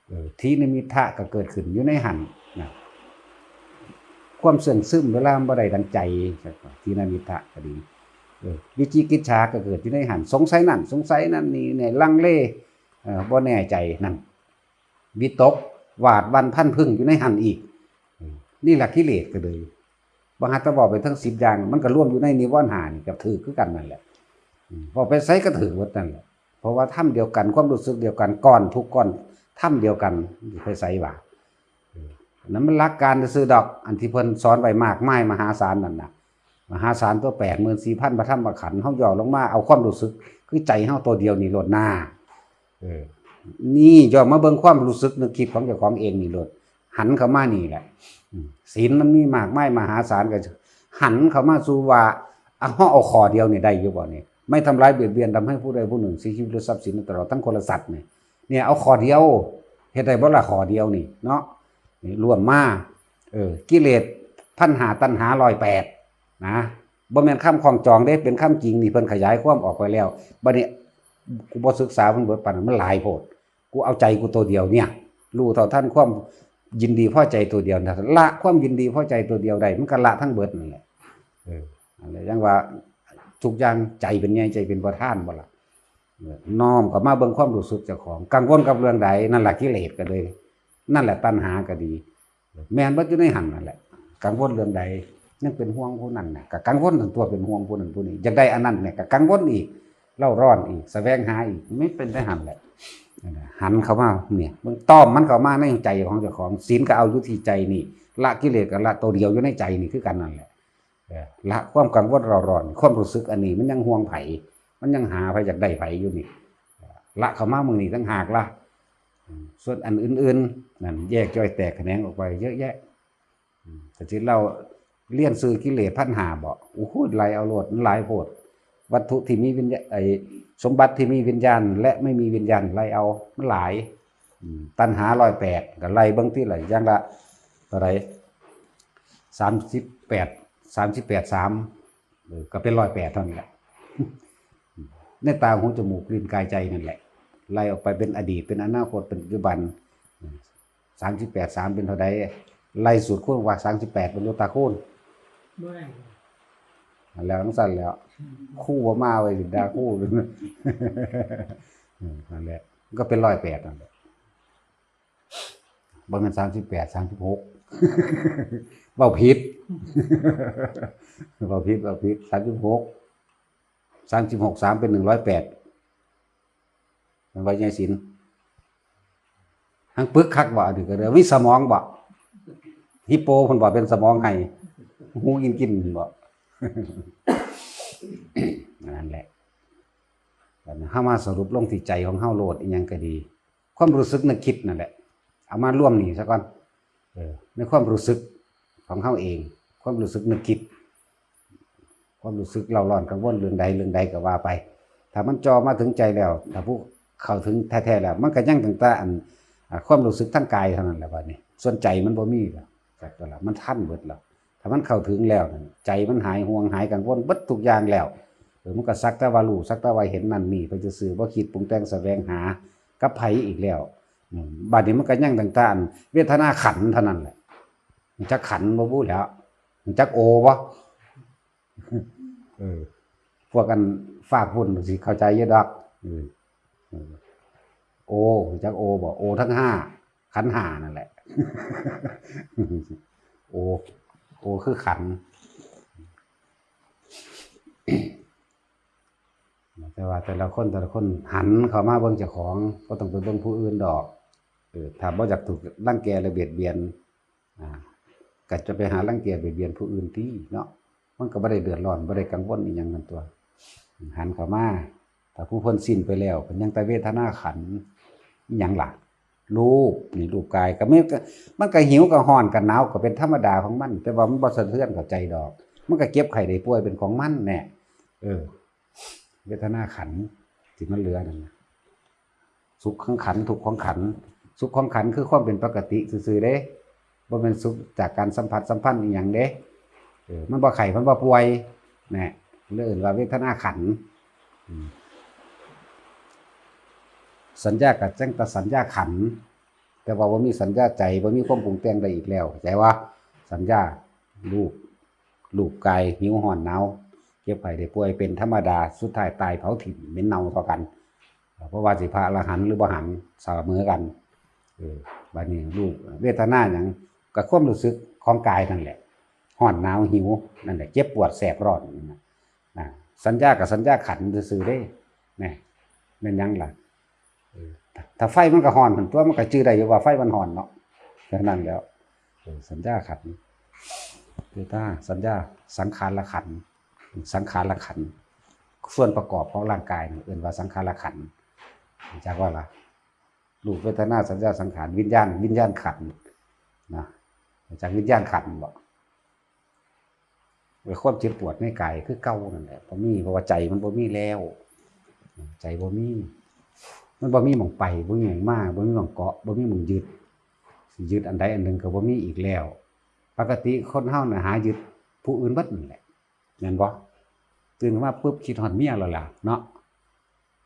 เออ ถีนมิทธะก็เกิดขึ้นอยู่ในหันนะ ความเสื่องซึมเวลามันบ่ได้ดังใจ ถีนมิทธะก็ดี เออ วิจิกิจฉาก็เกิดอยู่ในหัน สงสัยนั่น สงสัยนั่นนี่เนี่ย ลังเล เออ บ่แน่ใจนั่น วิตก หวาดหวั่นพลันพรึงอยู่ในหันอีก เออ นี่แหละกิเลสก็เลย บ่หัตถะเว้าไปทั้งสิบอย่าง มันก็รวมอยู่ในนิวรณ์ห้านี่ก็ถืกคือกันนั่นแหละ อืม เว้าไปไสก็ถืกหมดนั่นแหละ เพราะว่าธรรมเดียวกัน ความรู้สึกเดียวกัน ก้อนทุกข์ก้อนธรรมเดียวกัน ไปไสวะ เออ นั่นมันหลักการซื่อๆดอก อันที่เพิ่นสอนไว้มากมายมหาศาลนั่นน่ะ มหาศาลตัว แปดหมื่นสี่พัน พระธรรมขันธ์ เฮาย่อลงมาเอาความรู้สึก คือใจเฮาตัวเดียวนี่โลดหน้า เออ นี่ย่อมาเบิ่งความรู้สึกนึกคิดของเจ้าของเองนี่โลด หันเข้ามานี่แหละ อืม ศีลมันมีมากมายมหาศาล ก็หันเข้ามาสู่ว่า เอา เฮาเอาข้อเดียวนี่ได้อยู่บ่นี่ ไม่ทำร้ายเบียดเบียนทำให้ผู้ใดผู้หนึ่งเสียชีวิตหรือทรัพย์สินตลอดทั้งคนและสัตว์นี่ เนี่ย เอาข้อเดียว เฮ็ดได้บ่ล่ะข้อเดียวนี่เนาะ นี่รวมมา เออ กิเลสพันห้า ตัณหาร้อยแปด นะ บ่แม่นคำคล้องจองเด้ เป็นคำจริงนี่เพิ่นขยายความออกไปแล้ว บัดนี้กูบ่ศึกษามันเบิดปานนั้น มันหลายโพด กูเอาใจกูตัวเดียวเนี่ย รู้เท่าทันความยินดีพอใจตัวเดียวนะ ละความยินดีพอใจตัวเดียวได้ มันก็ละทั้งเบิดนั่นแหละ เออ นั่นแหละ ยังว่าทุกอย่างใจเป็นใหญ่ ใจเป็นประธานบ่ล่ะ เออ น้อมเข้ามาเบิ่งความรู้สึกเจ้าของ กังวลกับเรื่องใด นั่นแหละกิเลสก็เลย นั่นแหละตัณหาก็ดี แม่นเบิดอยู่ในหันนั่นแหละ กังวลเรื่องใด ยังเป็นห่วงผู้นั้นน่ะ ก็กังวลถึงตัวเป็นห่วงผู้นั้นผู้นี้ อยากได้อันนั้นเนี่ย ก็กังวลอีก เร่าร้อนอีก แสวงหาอีก ไม่เป็นได้หันแหละ หันเข้ามาเนี่ย มันต้อมมันเข้ามาในใจของเจ้าของ ศีลก็เอาอยู่ที่ใจนี่ ละกิเลสก็ละตัวเดียวอยู่ในใจนี่คือกันนั่นแหละ เออ ละความกังวลเร่าร้อน ความรู้สึกอันนี้มันยังห่วงไผ มันยังหาไผอยากได้ไผอยู่นี่ ละเข้ามามื้อนี้ต่างหากละ อืม ส่วนอันอื่นๆ นั่นแยกย่อยแตกแขนงออกไปเยอะแยะ อืม แต่ที่เราเรียนซื่อกิเลสพันห้าบ่ โอ้โห ไล่เอาโลด มันหลายโพด วัตถุที่มีวิญญาณ ไอ้สมบัติที่มีวิญญาณ และไม่มีวิญญาณ ไล่เอา มันหลาย อืม ตัณหาร้อยแปด ก็ไล่เบิ่งติล่ะ อย่างละเท่าไหร่ สามสิบแปด สามสิบแปด สาม เออ ก็เป็นร้อยแปดเท่านั้นแหละ ในตาหูจมูกลิ้นกายใจนั่นแหละ ไล่ออกไปเป็นอดีต เป็นอนาคต เป็นปัจจุบัน สามสิบแปด สามเป็นเท่าใด ไล่สูตรคูณว่า สามสิบแปด เป็นตัวตาคูณ บ่ได้ อันแล้วทั้งสั้นแล้ว อืม คู่บ่มาไว้สิด่าคู่ อืม นั่นแหละ มันก็เป็นร้อยแปดนั่นแหละ บ่แม่น สามสิบแปด สามสิบหก เว้าผิด เว้าผิด เว้าผิด สามสิบหก สามสิบหก สามเป็น หนึ่งร้อยแปด มันว่าไงศิลป์ หังปึกคักบ่ อันนี้ก็เรียกมีสมองบ่ ฮิปโปเพิ่นบ่เป็นสมองให้ หูกินกินบ่ นั่นแหละ บัดนี้เฮามาสรุปลงที่ใจของเฮาโลด อีหยังก็ดี ความรู้สึกนึกคิดนั่นแหละ เอามารวมนี่ซะก่อน เออ ในความรู้สึกของเฮาเอง ความรู้สึกนึกคิด ความรู้สึกเร่าร้อนกังวลเรื่องใดเรื่องใดก็ว่าไป ถ้ามันจ่อมาถึงใจแล้ว ถ้าผู้เข้าถึงแท้ๆแล้ว มันก็ยังตั้งแต่อัน อ่า ความรู้สึกทางกายเท่านั้นแหละบัดนี้ ส่วนใจมันบ่มีแล้ว จักตัวละ มันทันเบิดแล้ว ถ้ามันเข้าถึงแล้วนั่น ใจมันหายห่วงหายกังวลเบิดทุกอย่างแล้ว เออ มันก็สักแต่ว่ารู้ สักแต่ว่าเห็นนั่นนี่ไปซื่อๆ บ่คิดปรุงแต่งแสวงหากับไผอีกแล้ว อืม บัดนี้มันก็ยังตั้งแต่อันเวทนาขันธ์เท่านั้นแหละ จักขันธ์บ่บู้แหล้ว จักโอบ่ เออ พวกอันฝากพุ่นสิเข้าใจอยู่ดอก เออ เออ โอ จักโอบ่ โอทั้งห้า ขันธ์ห้านั่นแหละ โอ โอคือขันธ์ แต่ว่าแต่ละคนแต่ละคนหันเข้ามาเบิ่งเจ้าของ บ่ต้องไปเบิ่งผู้อื่นดอก เออ ถ้าบ่อยากถูกรังแกและเบียดเบียน อ่า ก็จะไปหารังแกเบียดเบียนผู้อื่นติเนาะ มันก็บ่ได้เดือดร้อน บ่ได้กังวลอีหยังนั่นตัว หันเข้ามา ถ้าผู้เพิ่นสิ้นไปแล้ว เพิ่นยังแต่เวทนาขันธ์ อีหยังล่ะ รูป นี่รูปกาย ก็มันก็ มันก็หิว ก็ร้อน ก็หนาว ก็เป็นธรรมดาของมัน แต่ว่ามันบ่สะเทือนเข้าใจดอก มันก็เจ็บไข้ได้ป่วยเป็นของมันแน่ เออ เวทนาขันธ์ที่มันเหลือนั่นน่ะ สุขของขันธ์ ทุกข์ของขันธ์ สุขของขันธ์คือความเป็นปกติซื่อๆเด้ บ่แม่นสุขจากการสัมผัสสัมพันธ์อีหยังเด้ เออ มันบ่ไข้ มันบ่ป่วย นะ เลยเอิ้นว่าเวทนาขันธ์ อืม สัญญาก็จั่งแต่สัญญาขันธ์ แต่ว่าบ่มีสัญญาใจ บ่มีความปรุงแต่งได้อีกแล้ว เข้าใจบ่ สัญญา รูป รูปกาย หิว ร้อน หนาว เจ็บไข้ได้ป่วย เป็นธรรมดา สุดท้ายตายเผาถิ่ม เหม็นเน่าเท่ากัน เพราะว่าสิพระอรหันต์หรือบ่หันต์ เสมอกัน เออ บัดนี้รูป เวทนาหยัง ก็ความรู้สึกของกายนั่นแหละ ร้อน หนาว หิว นั่นแหละ เจ็บปวด แสบ ร้อน นั่นน่ะ นะ สัญญาก็สัญญาขันธ์ซื่อๆเด้ นะ แม่นหยังล่ะ เออ ถ้าไฟมันก็ร้อนหั่นตั๊ว มันก็จื่อได้อยู่ว่าไฟมันร้อนเนาะ แค่นั้นแหล้ว เออ สัญญาขันธ์ คือถ้าสัญญา สังขารขันธ์ สังขารขันธ์ ส่วนประกอบของร่างกายนี่เอิ้นว่าสังขารขันธ์ รู้จักบ่ล่ะ รูป เวทนา สัญญา สังขาร วิญญาณ วิญญาณขันธ์ นะ รู้จักวิญญาณขันธ์บ่ ไอ้ความเจ็บปวดในกายคือเก่านั่นแหละ บ่มี เพราะว่าใจมันบ่มีแล้ว ใจบ่มี มันบ่มีหม่องไป บ่มีหม่องมา บ่มีหม่องเกาะ บ่มีหม่องยึด สิยึดอันใดอันหนึ่งก็บ่มีอีกแล้ว ปกติคนเฮาน่ะหายึดผู้อื่นเบิดนั่นแหละ แม่นบ่ ตื่นมาปุ๊บคิดฮอดเมียแล้วล่ะเนาะ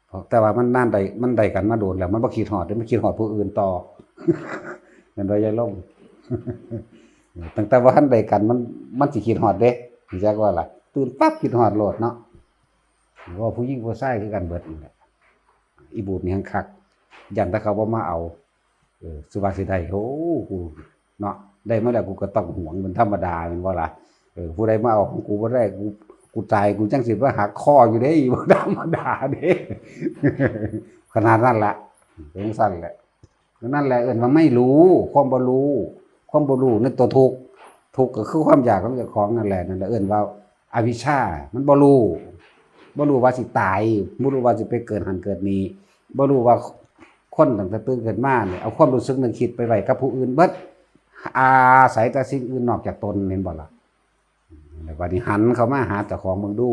เพราะแต่ว่ามันนานได้ มันได้กันมาโดนแล้ว มันบ่คิดฮอดเด้ มันคิดฮอดผู้อื่นต่อ แม่นบ่ยายลง ตั้งแต่บ่ทันได้กัน มัน มันสิคิดฮอดเด้ รู้จักบ่ล่ะ ตื่นปั๊บคิดฮอดโลดเนาะ ว่าผู้หญิงผู้ชายคือกันเบิดนั่นแหละ อีบูดนี่แฮงคัก ย้านแต่เขาบ่มาเอา เออ สิว่าสิได้ โอ้ กู เนาะ ได้มาแล้วกูก็ต้องหวงเป็นธรรมดา แม่นบ่ล่ะ เออ ผู้ใดมาเอาของกูบ่ได้ กู กูตาย กูจั่งสิมาหักคออยู่เด้ บ่ธรรมดาเด้ ขนาดนั้นล่ะ เป็นจั่งซั้นแหละ นั่นแหละเอิ้นว่าไม่รู้ ความบ่รู้ ความบ่รู้ในตัวทุกข์ ทุกข์ก็คือความอยากของเจ้าของนั่นแหละ นั่นแหละเอิ้นว่าอวิชชา มันบ่รู้ บ่รู้ว่าสิตาย บ่รู้ว่าสิไปเกิดหั้นเกิดนี่ บ่รู้ว่าคนตั้งแต่ตื่นขึ้นมาเนี่ย เอาความรู้สึกนึกคิดไปไว้กับผู้อื่นเบิด อาศัยแต่สิ่งอื่นนอกจากตน เห็นบ่ล่ะ แล้วบัดนี้หันเข้ามาหาเจ้าของเบิ่งดู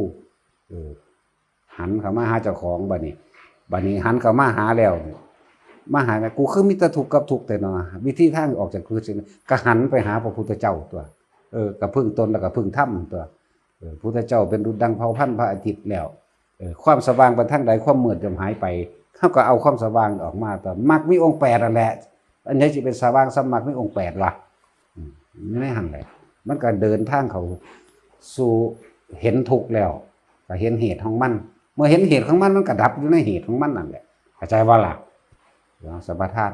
เออ หันเข้ามาหาเจ้าของบัดนี้ บัดนี้หันเข้ามาหาแล้ว มาหา กูคือมีแต่ทุกข์กับทุกข์แท้เนาะ วิธีทางออกจากทุกข์ก็หันไปหาพระพุทธเจ้าตั๊ว เออ ก็พึ่งตนแล้วก็พึ่งธรรมตั๊ว เออ พุทธเจ้าเป็นดุจดังเผ่าพันธุ์พระอาทิตย์แล้ว เออ ความสว่างไปทางใด ความมืดย่อมหายไป เฮาก็เอาความสว่างออกมาตั๊ว มรรคมีองค์แปดนั่นแหละ อันใดสิเป็นสว่างส่ำมรรคมีองค์แปดล่ะ อืม อยู่ในหั่นแหละ มันก็เดินทางเข้าสู่เห็นทุกข์แล้ว ก็เห็นเหตุของมัน เมื่อเห็นเหตุของมัน มันก็ดับอยู่ในเหตุของมันนั่นแหละ เข้าใจบ่ล่ะ เดี๋ยวสมาทาน